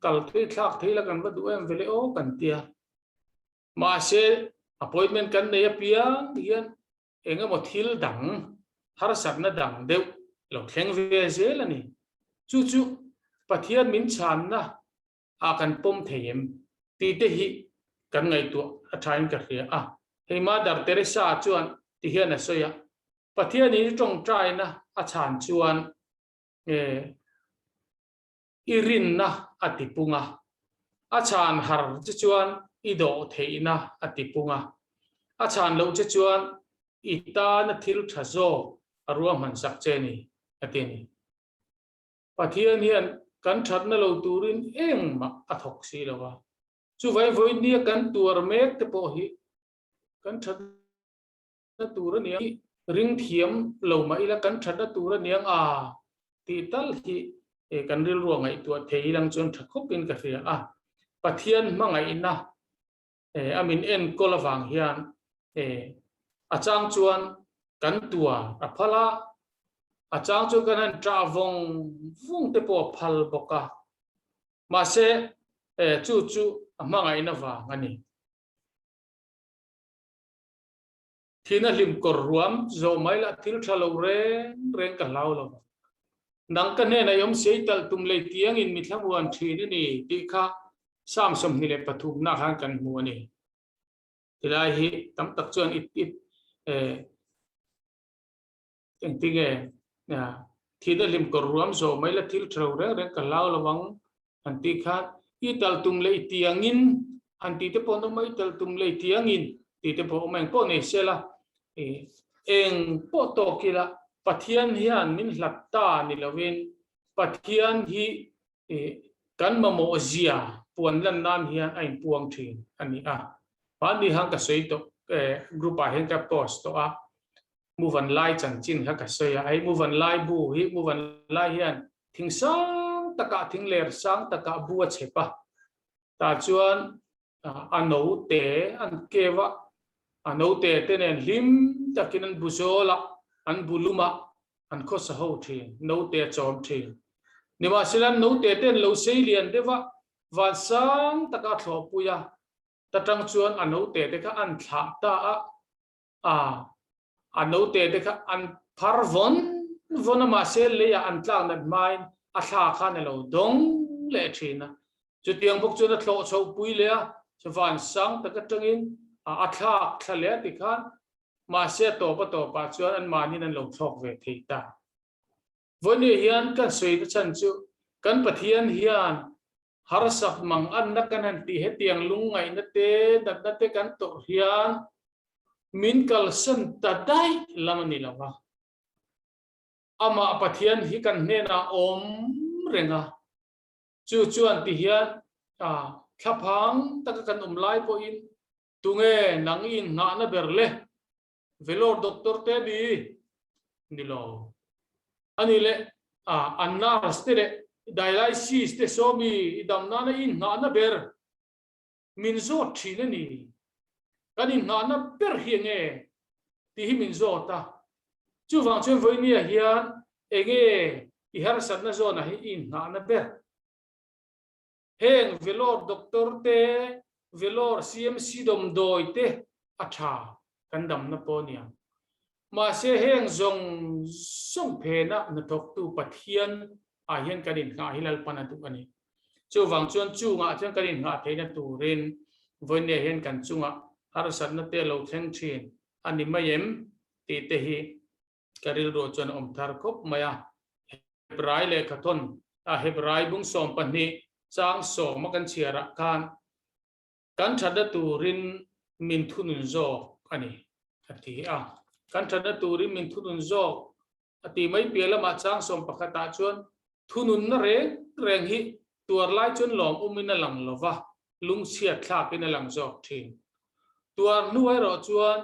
kal thei thlak thei la kan va duh em vele aw kan tia. Mahse appointment kan nei apiang hian eng emaw thil dang harsatna dang deuh lo thleng ve zel a ni. Chu chu Pathian min chhanna ah kan pawm thei em tih te hi kan ngaihtuah a thain ka hria a. Hei Mother Teresa chuan ti hian a sawi a, Pathianin i tawngtaina a chhan chuan i rinna a ti pung a, a chhan har che chuan i dawh theihna a ti pung a, a chhan loh che chuan i tana thil tha zawk a ruahman sak che ni a ti a ni. Pathian hian kan thatna lo turin engmah a thawk si lo a, chuvai vawinia kan tuar mek te pawh hi kan thatna tur a nia, ring thiam lo mah ila kan thatna tur a niang a tih tal hi kan rilru a ngaihtuah thei ilang chuan tha khawpin ka hria a. Pathian hmangaihna a min enkawl avang hian a chang chuan kan tuar a phal a, a chang chuan kan han ṭah vawng vawng te pawh a phal bawk a, mahse chu chu a hmangaihna vang a ni. Thina hlim kawr ruam zawh mai lah thil tha lo reng reng ka hlau lo vang. Nang ka hnenah i awm sei talh tum lei tiangin mi thlamuan thin a ni tih kha Psalm 23 nak khan kan hmu a ni. Tilai hi tam tak chuan it it eh engtinge thina hlim kawr ruam zawh mai la thil tha lo reng reng ka hlau lo vang an tih khan i tal tum lei tiangin an tih te pawh an awm a, i tal tum lei tiangin tih te pawh a awm a, engpawh nei se la eng pawh tawk ila Pathian hian min hlat ta ni lovin Pathian hi kan mamawh zia puan lan nan hian a inpuang thin a ni a. Mahni han ka sawi tawh group ah hian ka post tawh a, Muvan Lai chanchin kha ka sawi a, hei Muvan Lai bu hi Muvan Lai hian thing sang takah thing ler sang takah bu a chep a, tah chuan a note an keu a, a note te nen hlim takin an bu zawl a, an bu lum a, an khawsa ho thin, note a chawm thin. Nimahsela note te an lo sei lian deuh a, van sang taka thlawhpui a, ta tang chuan a note te kha an thlah ta a, a a note te kha an phar vawn vawn a mahse leiah an tlak nat hmain a thla khan a lo dawng leh thin a chutiang bawk chuan a thlawh chhoh pui leh a chuvan sang tak atangin a thlak thla leh a tikhan mahse a tawp a tawpah chuan an mahnin an lo thlawk ve thei ta. Vawinia hian kan sawi na chhan chu kan Pathian hian Harsak mang anna kan han tih hetiang lungngaihna te, natna te kan tawrh hian min kalsan ta daih lam a ni lo va. Amah Pathian hi kan hnenah awm reng a, chu chuan ti hian thlaphang taka kan awm lai pawhin tunge nang i innghahna ber le? Vellore doctor te ni ni lo. Ani leh an nurse te leh dialysis te sawmi i dam nana i innghahna ber min zawt thin a ni. Kan innghahna ber hi enge tih hi min zawt a. Chuvang chuan vawinia hian enge i harsatna zawnah hi i innghahna ber. Heng Vellore doctor te, Vellore CMC dawmdawi te a tha kan damna pawh nia. Mahse heng zawng zawng phena hnathawktu Pathian ah hian kan inngah hi Lalpan a duh a ni. Chuvang chuan chungah chuan kan inngah theihna turin vawinia hian kan chungah harsatna te a lo thleng thin a ni mai em tih te hi ka rilruah chuan a awm thar khawp mai a. Hebrai lehkhathawn a Hebrai bung 12 chang 10 a kan chhiarah khan kan thatna turin min thunun zawk a ni a ti a. Kan thatna turin min thunun zawk a ti mai piah lamah chang 11 ah chuan thununna reng reng hi tuar lai chuan lawm umin a lang lo va, lungchhiat thlakin a lang zawk thin. Tuar hnu erawh chuan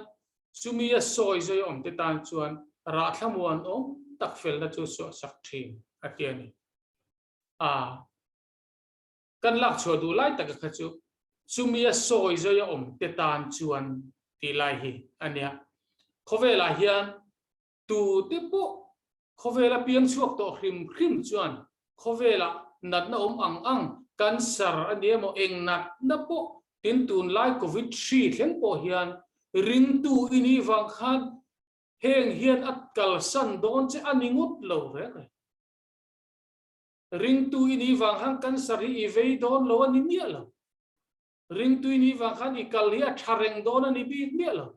chumi a sawi zawi awmte tan chuan Rah thlamuan awm tak felna chu suahsak thin a ti a ni. A kan lak chhuah duh lai taka kha chu chumi a sawi zawi a awm te tan chuan tih lai hi a nia. Khawvelah hian tu te pawh khawvela piang chhuak tawh hrim hrim chuan khawvelah natna awm ang ang cancer a ni emaw eng natna pawh tin tunlai covid hri thleng pawh hian ringtu i nih vang khan Heng hian a kalsan dawn che a ni ngawt lo reng reng. Ringtu i nih vang khan cancer hi i vei dawn lo a ni miah lo. Ringtu i nih vang khan i kal hi a tha reng dawn a ni bik miah lo.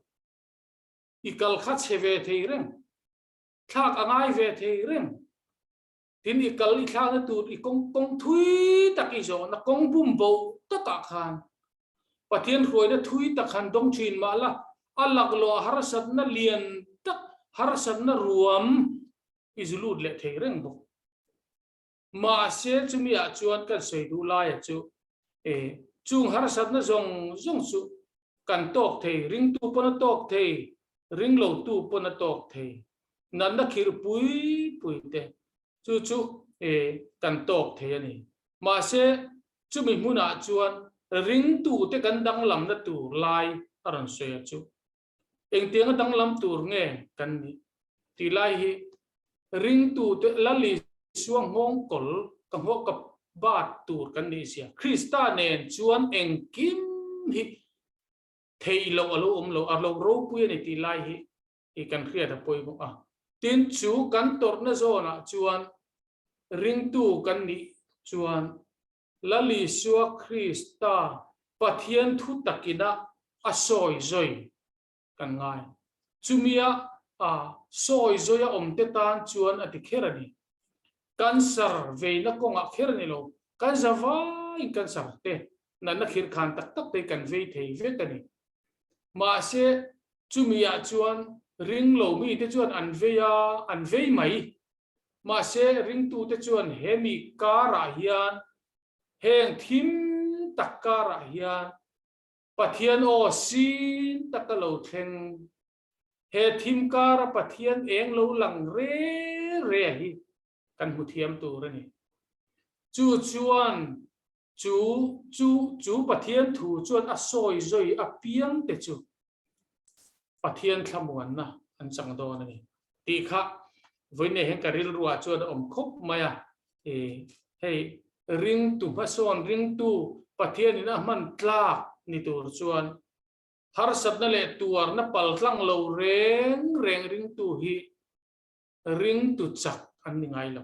I kal kha chhe ve thei reng. Thlak a ngai ve thei reng. Tin i kal i thlakna tur i kawng kawng thui tak i zawhna kawng bum bo takah khan Pathian hruaina thui tak han dawng thin mah la, a laklawh harsatna lian tak harsatna ruam i zu lut leh thei reng bawk. Mahse chumi ah chuan kan sawi duh laia chu e chung harsatna zawng zawng chu kan tawk thei, ringtu pawn a tawk thei, ringlotu pawn a tawk thei. Natna khirh pui pui te chu chu e kan tawk thei a ni. Mahse chumi hmunah chuan ringtute kan danglamna tur lai a rawn sawi a chu. Engtianga danglam tur nge kan nih tih lai hi ringtute Lal Isua nghawngkawl ka nghawk ka bat tur kan nih zia Krista nen chuan engkim hi theih loh a lo awm lo, a lo ropui a ni tih lai hi i kan hriat a pawimawh a. Tin, chu kan tawrhna zawnah chuan ringtu kan nih chuan Lal Isua Krista Pathian thu takina a sawi zawi kan ngai. Chumia a sawi zawi a awmte tan chuan a ti kher a ni. Cancer veina kawngah kher a ni lo, kan zavaiin cancer te natna khirkhan tak tak te kan vei thei vek a ni. Mahse, chumiah chuan ringlo mite chuan an vei a, an vei mai. Mahse, ringtute chuan he mi karah hian, heng thim tak karah hian Pathian aw sin taka lo thleng, he thim kara Pathian eng lo lang re re hi kan hmu thiam tur a ni. Chu chuan Chu chu chu Pathian thu chuan a sawi zawi apiang te chu Pathian thlamuanna an chang dawn a ni tih kha vawiin hian ka rilruah chuan a awm khawp mai a. I hei ringtu hmasawn ringtu Pathianin a hman tlak ni tur chuan harsatna leh tuarna paltlang lo reng reng ringtu hi ringtu chak an ni ngai lo.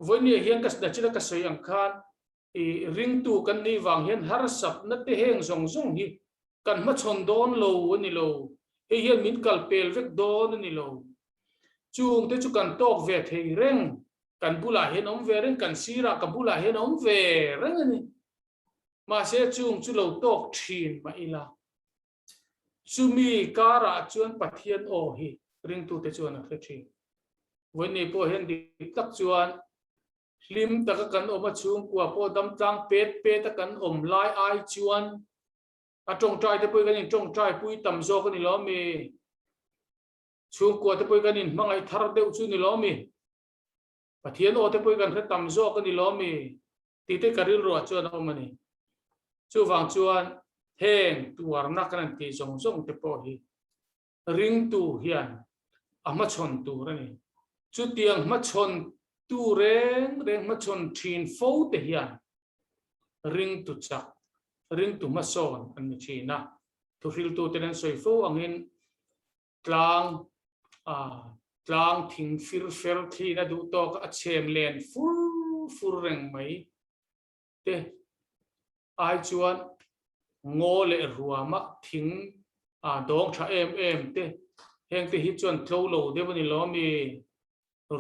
Vawinia hian ka nachina ka sawi ang khan i ringtu kan nih vang hian harsatna te heng zawng zawng hi kan hmachhawn dawn lo a ni lo, hei hian min kal pel vek dawn a ni lo. Chung te chu kan tawk ve thei reng, kan bulah hian awm ve reng, kan sirah ka bulah hian awm ve reng a ni. Mahse chung chu lo tawk thin mah ila, Chumi karah chuan Pathian aw hi ringtute chuan a hre thin. Vawiin pawh hian dik tak chuan hlim taka kan awm a, chhungkua pawh damtlang pet pet a kan awm lai ai chuan a tawngtai te pawh kan in tawngtai pui tam zawk a ni lo mi? Chhungkua te pawh kan in hmangaih thar deuh chu ni lo mi? Pathian aw te pawh kan hre tam zawk a ni lo mi? Tih te ka rilruah chuan a awm a ni. Chuvang chuan heng tuarna kan han tih zawng zawng te pawh hi ringtu hian a hmachhawn tur a ni. Chutiang hmachhawn tu reng reng hmachhawn thin fo te hian ringtu chak, ringtu hmasawn an ni thin a. Thuhriltuten an sawi fo angin Tlang a tlang thing fir fer thliin a duh tawk a chhem len fur fur reng mai te ai chuan ngaw leh ruama thing a dawng tha em em te heng te hi chuan tlo lo deuh a ni lo ami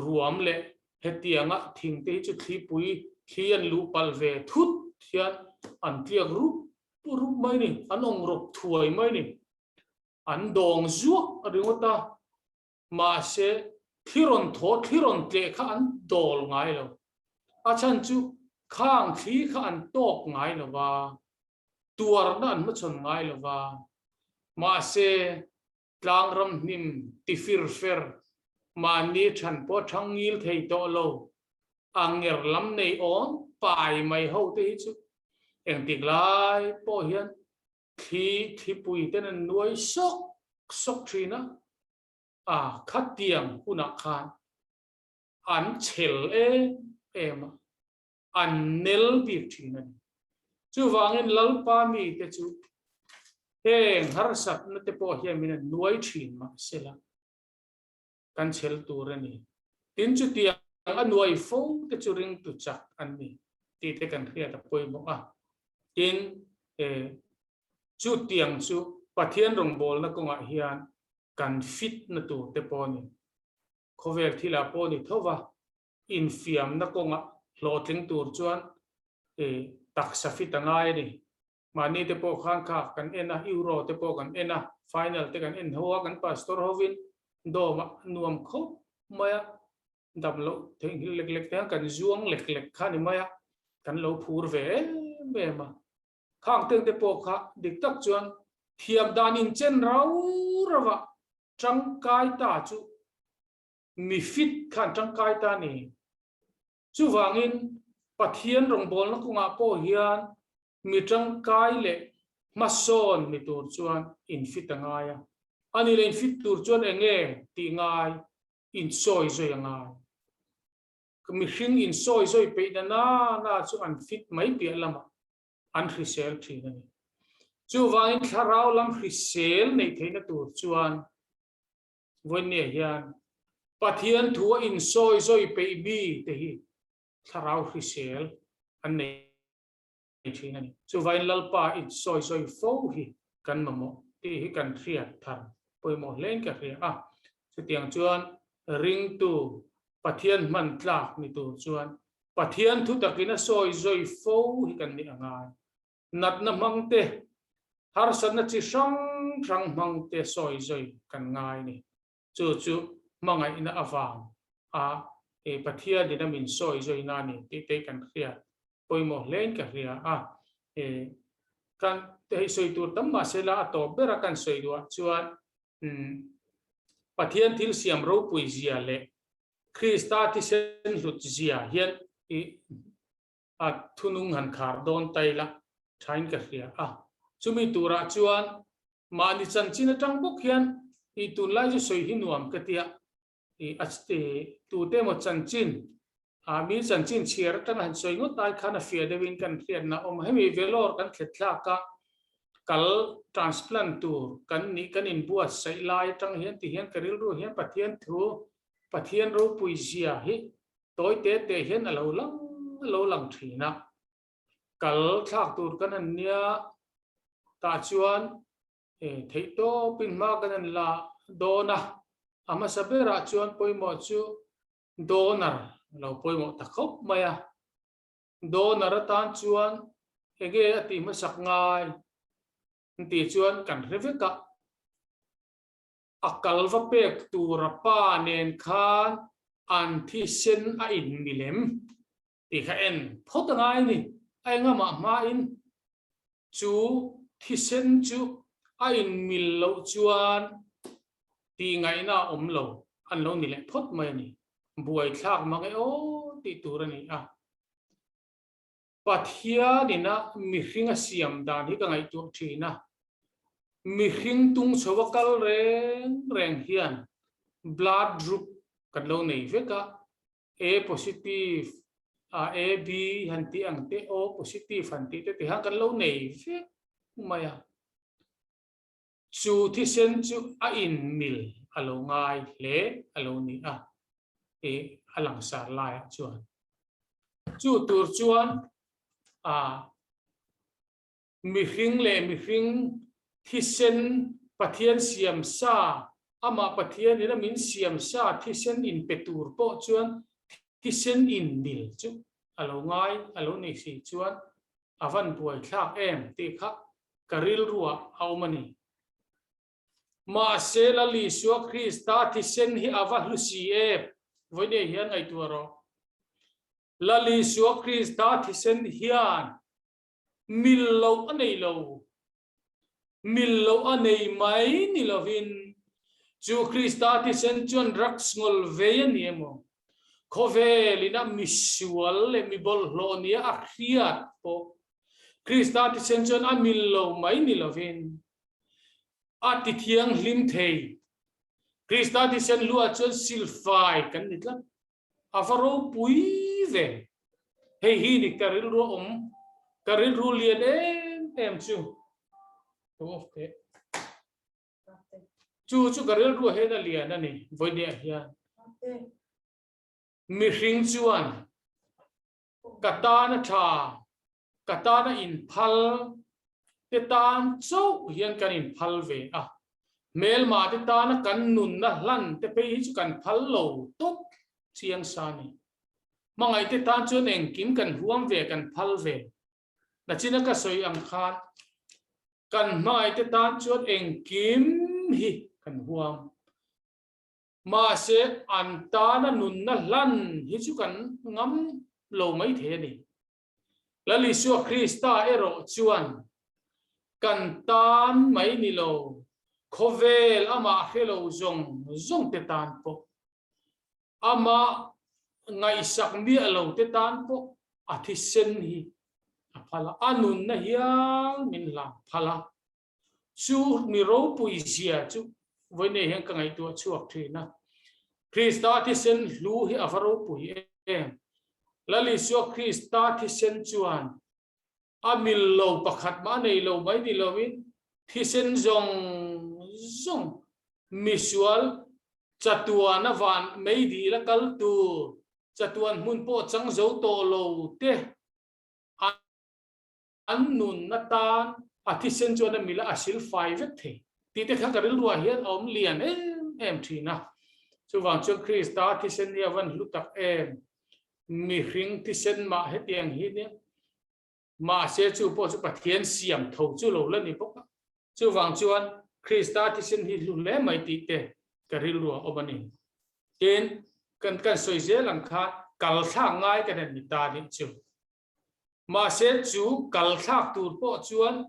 ruam leh hetianga thing te hi chu thlipui thli an luh palh ve thut hian an tliak rup rup mai ni an awng rawp thuai mai ni. An dawng zuak ringawt a, mahse thli rawn thaw, thli rawn tleh kha an dawl ngai lo. A chhan chu khang thli kha an tawk ngai lo va, tuarna an hmachhawn ngai lo va. Mahse Tlangram hnim ti fir fer, mahni than pawh thang ngil thei tawh lo, a nger lam nei awn pai mai ho te hi chu engtik lai pawh hian thli thlipui ten an nuai sawk sawk thin a, a khatiang hunah khan an chhel em em a, an nel bik thin a ni. Chuvangin Lalpa mite chu heng harsatna te pawh hian min an nuai thin mahsela kan chhel tur a ni. Tin chutiang a nuai fo te chu ringtu chak an ni tih te kan hriat a pawimawh a. Tin, chutiang chu Pathian rawngbawlna kawngah hian kan fit na tur te pawh a ni. Khawvel thilah pawh a ni tho va, infiamna kawngah hlawhtling tur chuan taksa fit a ngai a ni. Mahni te pawh khan kha kan en a, Euro te pawh kan en a, final te kan en ho a, kan pastor hovin dawm a nuam khawp mai a, dam loh theihnghilh lek lek te khan kan zuang lek lek kha ni mai a, kan lo phur ve em em a. Khang teng te pawh kha dik tak chuan thiam dan inchen rau rau a tangkai ta chu mi fit khan tangkai ta ni. Chuvangin Pathian rawngbawlna kawngah pawh hian mi tangkai leh hmasawn ni tur chuan in fit a ngai a. Ani leh in fit tur chuan eng nge tih ngai insawi zawi a ngai. Mihring insawi zawi peih na na na chu an fit mai piah lamah an hrisel thin a ni. Chuvangin thlarau lam hrisel neih theihna tur chuan Vawinia hian Pathian thu a insawi zawi peih mi te hi thlarau hrisel an nei thin a ni. Chuvain Lalpa insawi zawi fo hi kan mamawh tih hi kan hriat thar pawimawh hlein ka hria a. Chutiang chuan ringtu Pathian hman tlak ni tur chuan Pathian thu takin a sawi zawi fo hi kan nih a ngai. Natna hmang te, harsatna chi hrang hrang hmang te sawi zawi kan ngai ni. Chu chu hmangaihna avang a e Pathian in a min sawi zawi na ni tih te kan hria pawimawh hlein ka hria a. E kan hei sawi tur tam mahse la a tawp ber a kan sawi duah chuan Pathian thil siam ropui zia leh Krista thisen hlut zia hian i a thunung han khar dawn ta ila thain ka hria a. Chumi turah chuan mahni chanchin atang bawk hian i tunlai chu sawi hi nuam ka tia i a tute emaw chanchin a mi chanchin chhiar atang han sawi ngawt ai khan a fiah deuhin kan hriatna a awm a. Hemi Vellore kan thlet thlak a kal transplant tur kan nih kan inbuatsaih lai atang hian ti hian ka rilru hian Pathian thu Pathian ropui zia hi Tawi te te hian a lo lang a lo lang thin a, kal thlak tur kan han nia, tah chuan theih tawpin hma kan han la dawn a, a hmasa berah chuan pawimawh chu donor a lo pawimawh ta khawp mai a, donor atan chuan enge a tih hmasak ngai tih chuan kan hre vek a. A kal va pek tura pa nen khan an thisen a in milem tih kha en phawt a ngai a ni. A engamah hmain chu thisen chu a in mil loh chuan tih ngaihna a awm lo an lo ni leh phawt mai a ni. Buaithlak mang e aw tih tur a ni a. Pathianin a mihring a siam dan hi ka ngaihtuah thin a, mihring tung chho a kal reng reng hian blood group kan lo nei vek a, A positive, a AB han tih ang te, O positive han tih te tihan kan lo nei vek mai a. Chu thisen chu a inmil a lo ngai hle a lo ni a, i a langsar laiah chuan. Chu tur chuan a mihring leh mihring thisen Pathian siam sa, amah Pathianin a min siam sa thisen inpe tur pawh chuan thisen inmil chu a lo ngai a lo ni si chuan a van buaithlak em tih kha ka rilruah a awm a ni. Mahse Lal Isua Krista thisen hi a va hlu si em? Vawinia hian ngaihtuah rawh. Lal Isua Krista thisen hian mil loh a nei lo. Mil loh a nei mai ni lovin. Chu Krista thisen chuan drugs ngawl vei a ni emaw, khawvel ina misual leh mi bawlhhlawh nia a hriat pawh Krista thisen chuan a mil lo mai ni lovin a ti thianghlim thei. Krista thisen luah chuan silfai kan ni tlat. A va ropui ve. Hei hi ni ka rilru a awm, ka rilru lian em em chu. Lo off teh. Chu chu ka rilru ah hian a lian a ni, vawinia hian. Mihring chuan ka tan a tha, ka tan a inphal te tan chauh hian kan inphal ve a. Hmelma te tana kan nunna hlan te phei hi chu kan phal lo tawp chiang sa a ni. Hmangaih te tan chuan engkim kan huam ve, kan phal ve. Nachina ka sawi ang khan kan hmangaih te tan chuan engkim hi kan huam. Mahse an tana nunna hlan hi chu kan ngam lo mai thei a ni. Lal Isua Krista erawh chuan kan tan mai ni lo, khawvel amah hre lo zawng zawng te tan pawh, amah ngaihsak miah lo te tan pawh a thisen hi a phal a, a nunna hial min hlan phal a. Chu mi ropui zia chu vawiin hian ka ngaihtuah chhuak thin a. Krista thisen hlu hi a va ropui em! Lal Isua Krista thisen chuan a mil lo pakhat mah a nei lo mai ni loin thisen zawng zawng misual chatuan a van meidil a kal tur chatuan hmun pawh chang zo tawh lo te an nun atan a thisen chuan a mil a sil fai vek thei tih te kha ka rilruah hian a awm lian em em thin a. Chuvang chuan Krista thisen hi a van hlu tak em, mihring thisen mah hetiang hi nia, mahse chu pawh chu Pathian siam tho chu lo la ni bawk a. Chuvang chuan Krista thisen hi hlu hle mai tih te ka rilruah awm a ni. Tin, kan kan sawi zel ang khan kal thlak ngai kan han ni ta nih chu. Mahse chu kal thlak tur pawh chuan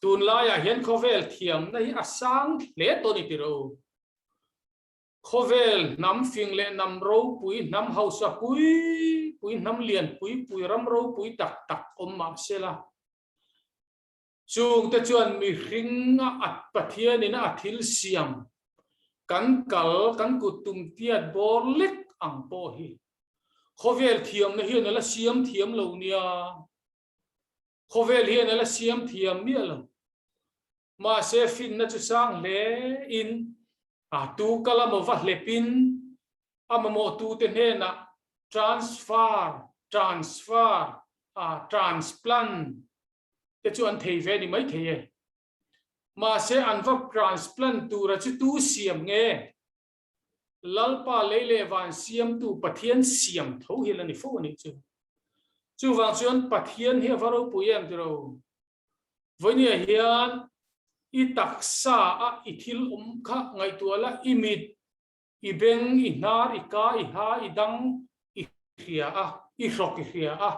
tunlaiah hian khawvel thiamna hi a sang hle tawh a ni tih rawh u. Khawvel hnam fing leh hnam ropui, hnam hausa pui pui, hnam lian pui pui, ram ropui tak tak awm mahsela, chungte chuan mihringa a Pathianin a thil siam kan kal, kan kut tum tiat bawr lek ang pawh hi khawvel thiamna hian a la siam thiam lo nia. Khawvel hian a la siam thiam miah lo. Mahse finna chu sang hle in a tu kal a maw va hlep in a mamawh tu te hnenah transfer, transfer, a transplant te chu an thei ve ni mai thei e. Mahse an va transplant tura chu tu siam nge? Lalpa lei leh van siamtu Pathian siam tho hi la ni fo a nih chu. Chuvang chuan Pathian hi a va ropui em tiro. Vawinia hian i taksa a i thil awm kha ngaihtuah la, i mit, i beng, i hnar, i ka, i ha, i dang i hria a, i hrawk i hria a,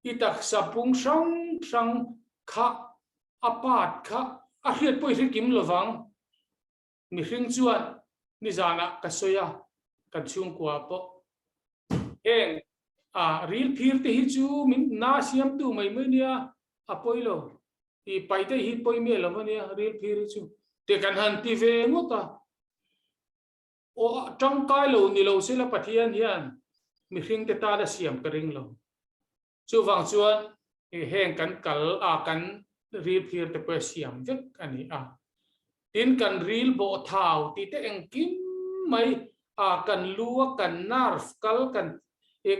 i taksa pung hrang hrang kha a part kha a hriat pawh i hre kim lovang. Mihring chuan nizanah ka sawi a, kan chhungkua pawh heng a ril phir te hi chu min na siamtu mai mai nia, a pawi lo, i pai daih hi pawi miah lo ania ril phir hi chu te kan han ti ve ngawt a, aw tangkai lo ni lo sela Pathian hian mihring te tan a siam ka ring lo. Chuvang chuan heng kan kal a kan ril phir te pawh a siam vek a ni a. Tin kan ril bawh thau tih te engkim mai a kan lu a kan nerve kal kan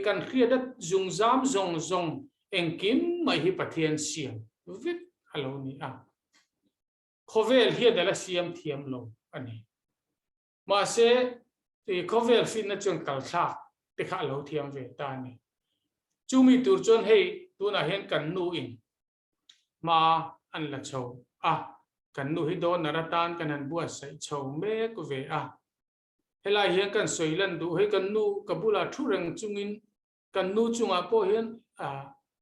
kan hriat a zungzam zawng zawng engkim mai hi Pathian siam vek a lo ni a. Khawvel hian a la siam thiam lo a ni. Mahse, khawvel finna chuan kalthlak te kha a lo thiam ve ta a ni. Chumi tur chuan hei tunah hian kan nu in hma an la chho a, kan nu hi donor atan kan han buatsaih chho mek ve a. Helai hian kan sawi lan duh hei kan nu ka bulah thu reng chungin kan nu chungah pawh hian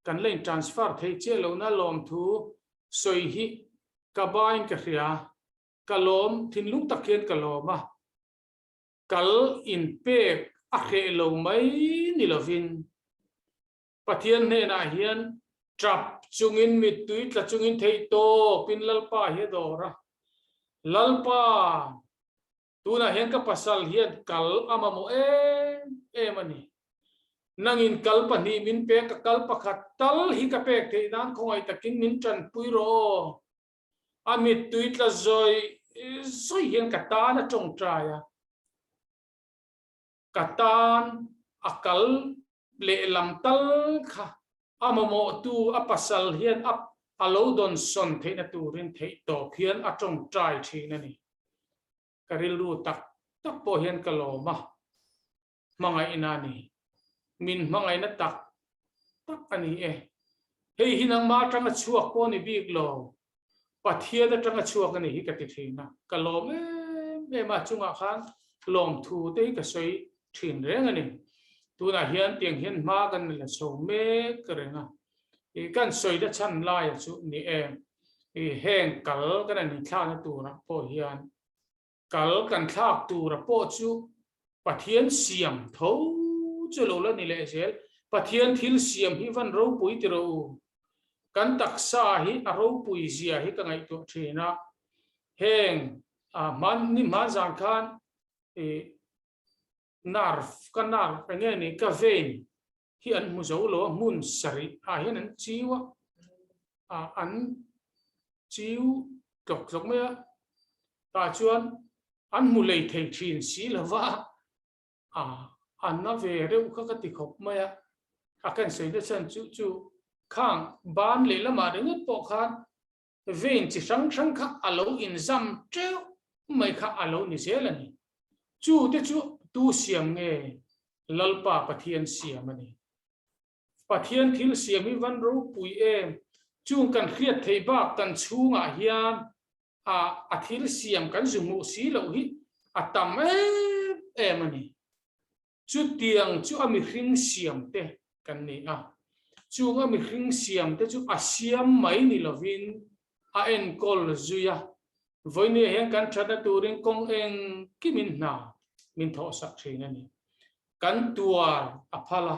kan la in transfer thei chiah lohna lawmthu sawi hi ka bain ka hria. Ka lawm, thinlung tak hian ka lawm a. Kal inpek a hreh lo mai ni lovin Pathian hnenah hian tap chungin mittui tla chungin theihtawpin Lalpa hi a dawr a. Lalpa, tunah hian ka pasal hian kal a mamawh em em a ni. Nangin kal pahnih min pek, ka kal pakhat tal hi ka pek theih nan khawngaih takin min tanpui rawh aw. A mittui tla zawi zawi hian ka tan a tawngtai a. Ka tan a kal lehlam tal kha a mamawhtu a pasal hian a a lo dawn sawn theihna turin theihtawp hian a tawngtai thin a ni. Ka rilru tak tak pawh hian ka lawm a, hmangaihna a ni. Min hmangaihna tak tak a ni e. Hei hi nangmah atanga chhuak pawh a ni bik lo, Pathian atanga chhuak a ni hi ka ti thin a, ka lawm em em a, chungah khan lawmthu te hi ka sawi thin reng a ni. Tunah hian tiang hian hma kan la chho mek reng a, i kan sawi na chhan laia chu ni em, i heng kal kan an inthlakna turah pawh hian kal kan thlak tura pawh chu Pathian siam tho chu lo la ni leh zel. Pathian thil siam hi van ropui ti rawh u. Kan taksa hi a ropui zia hi ka ngaihtuah thin a. Heng hman ni hman zan khan i nerve ka nerve enge ni ka vein hi an hmu zo lo a hmun sarih ah hian an chiu a an chiu tlawk tlawk mai a tah chuan an hmu lei thei thin si lo va a an na ve reuh kha ka ti khawp mai a a kan sawi na chhan chu chu khang ban leh lamah ringawt pawh khan vein chi hrang hrang kha a lo inzam teuh mai kha a lo ni zel a ni. Chu te chu tu siam nge? Lalpa Pathian siam a ni. Pathian thil siam hi van ropui em? Chung kan hriat theih bak kan chhungah hian a a thil siam kan zu hmuh si loh hi a tam em em a ni. Chutiang chu a mihring siamte kan ni a, chung a mihring siamte chu a siam mai ni lovin a enkawl zui a, vawinia hian kan thatna turin kawng engkimin hna min thawhsak thin a ni. Kan tuar a phal a,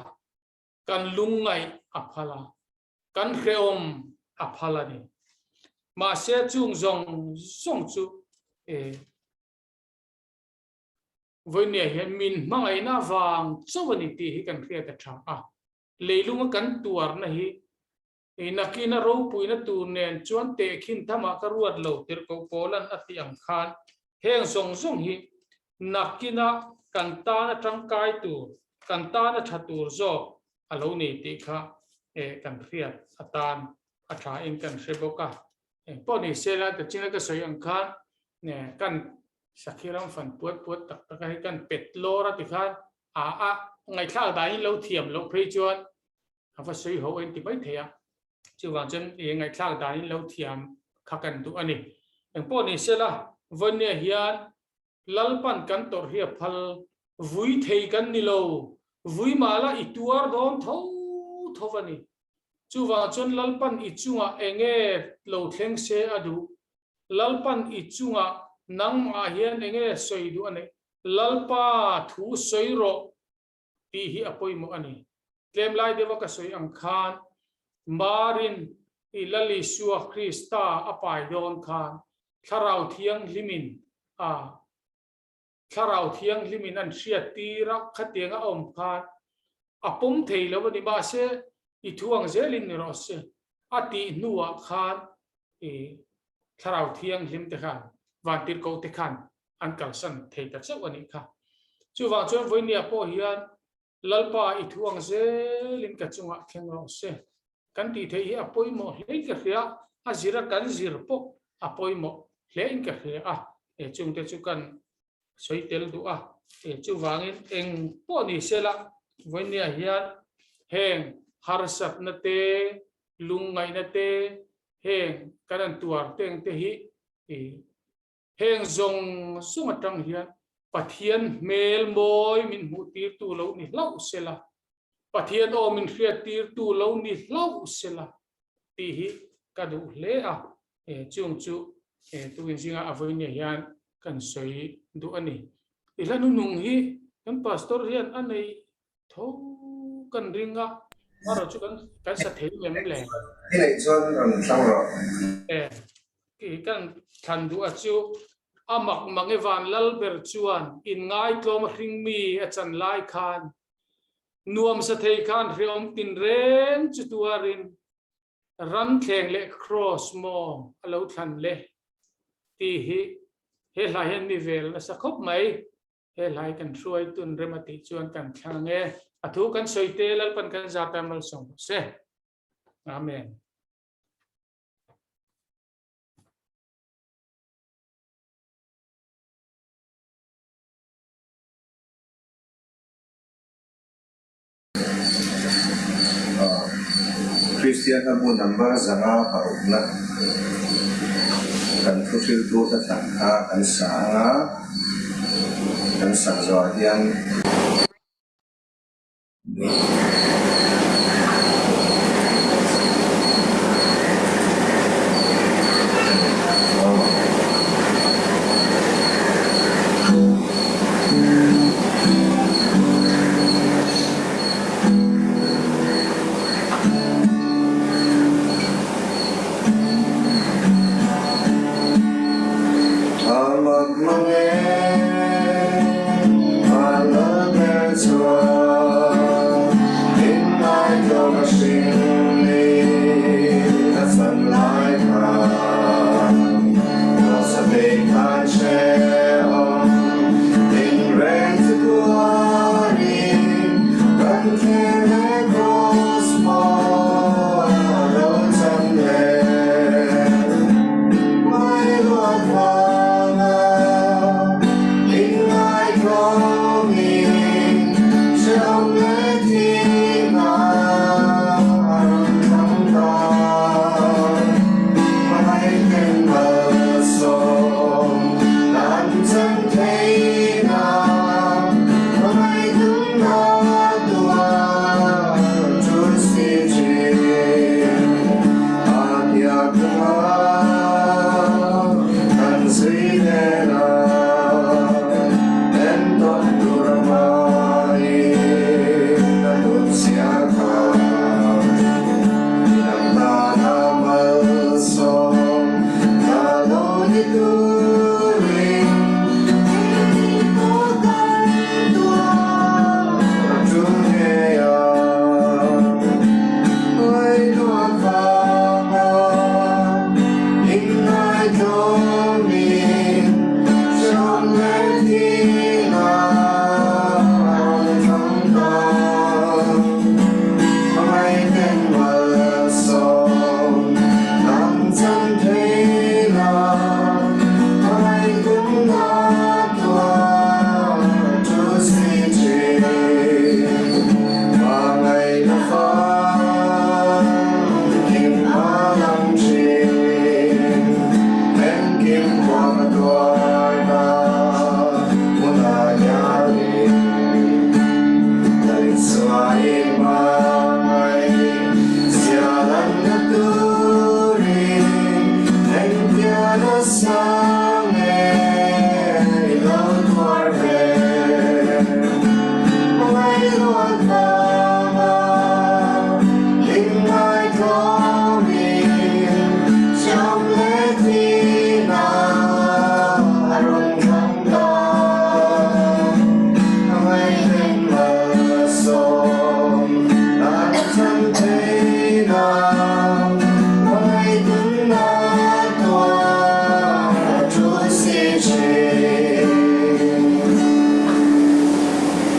kan lungngaih a phal a, kan hrehawm a phal a ni. Mahse chung zawng zawng chu e. Vawinia hian min hmangaihna vang chauh a ni tih hi kan hriat a tha a, leilunga kan tuarna hi nakina ropuina tur nen chuan tehkhin thamah ka ruat lo tirhkoh Paulan a tih ang khan heng zawng zawng hi nakina kan tana tangkai tur, kan tana tha tur zawk a lo ni tih kha kan hriat atan a tha in kan hre bawk a. Engpawh ni se la, tachina ka sawi ang khan kan sakhi ram fan puat puat tak tak a hei kan pet lawr a ti khan a a ngaihthlak danin lo thiam loh phei chuan a va sawi ho a inti mai thei a. Chuvang chuan i ngaihthlak danin lo thiam kha kan duh a ni. Engpawh ni se la, Vawnia hian Lalpan kan tawrh hi a phal, vui thei kan ni lo, vui mahla i tuar dawn tho tho a ni. Chuvang chuan Lalpan i chungah enge lo thleng se a duh? Lalpan i chungah nangmah hian enge sawi duh a neih? Lalpa thu sawi rawh tih hi a pawimawh a ni. Tlem lai deuha ka sawi ang khan Marin i Lal Isua Krista a pai dawn khan Thlarau Thianghlimin a Thlarau Thianghlimin an hriat tir a, khatiang a awm khan a pawm thei lo a ni. Mahse, i thu ang zelin ni rawh se a tih hnuah khan i Thlarau Thianghlim te khan Vantirhkoh te khan an kalsan thei ta chauh a nih kha. Chuvang chuan vawinia pawh hian Lalpa i thu ang zelin ka chungah thleng rawh se. Kan tih theih hi a pawimawh hlein ka hria, a zira kan zir pawh a pawimawh hlein ka hria a, e chungte chu kan sawi tel duh a, e chuvangin eng pawh ni sela vawinia hian heng harsatna te, lungngaihna te, heng kan an tuar teng te hi i Heng zawng zawng atang hian Pathian hmel mawi min hmuh tirtu lo ni hlauh sela, Pathian aw min hriat tirtu lo ni hlauh sela tih hi ka duh hle a, chung chu tukin zinga a vawinia hian kan sawi duh a ni. I hla hnuhnung hi kan pastor hian a nei tho kan ring a, erawh chu kan kan sa thei lem le. I neih chuan rawn thlang rawh. E, i kan thlan duh a chu a mak mang e van lal ber chuan in ngaitlawm a hring mi a chan lai khan nuam sa thei khan hreawm tin reng chu tuarin Ramthleng leh Kraws maw a lo thlan le tih hi he hla hian mi vel nasa khawp mai. He hla hi kan hruai tun rem a tih chuan kan thlang ang e. A thu kan sawi te Lalpan kan zat a malsawm rawh se. Amen. Kristian hla bu number 506 na kan thuhriltu hla thlan kha kan sa ang a, kan sak zawhah hian.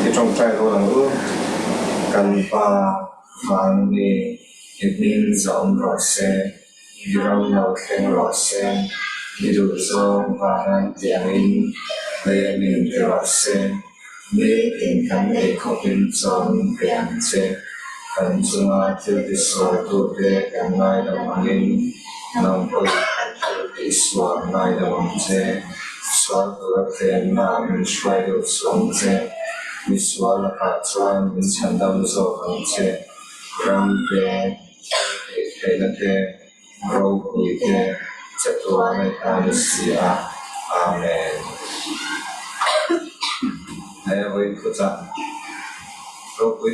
I tawngtai rual ang u, kan Pa Van mi i hming zawm rawh se, i ram lo thleng rawh se, i duh zawng vanan tiangin lei a min ti rawh se. Nitin kan ei khawpin chaw min pe ang che. Kan chunga thil tisualtute kan ngaidam angin nang pawhin kan thil tihsual ngaidam ang che. Sual tura tlemna min hruai deuh suh ang che. Misual lakah chuan min chhandam zawk ang che. Ram te, thil tih theihna te, ropui te chatuan a ni si a. Amen. He vawiin thuchah ropui.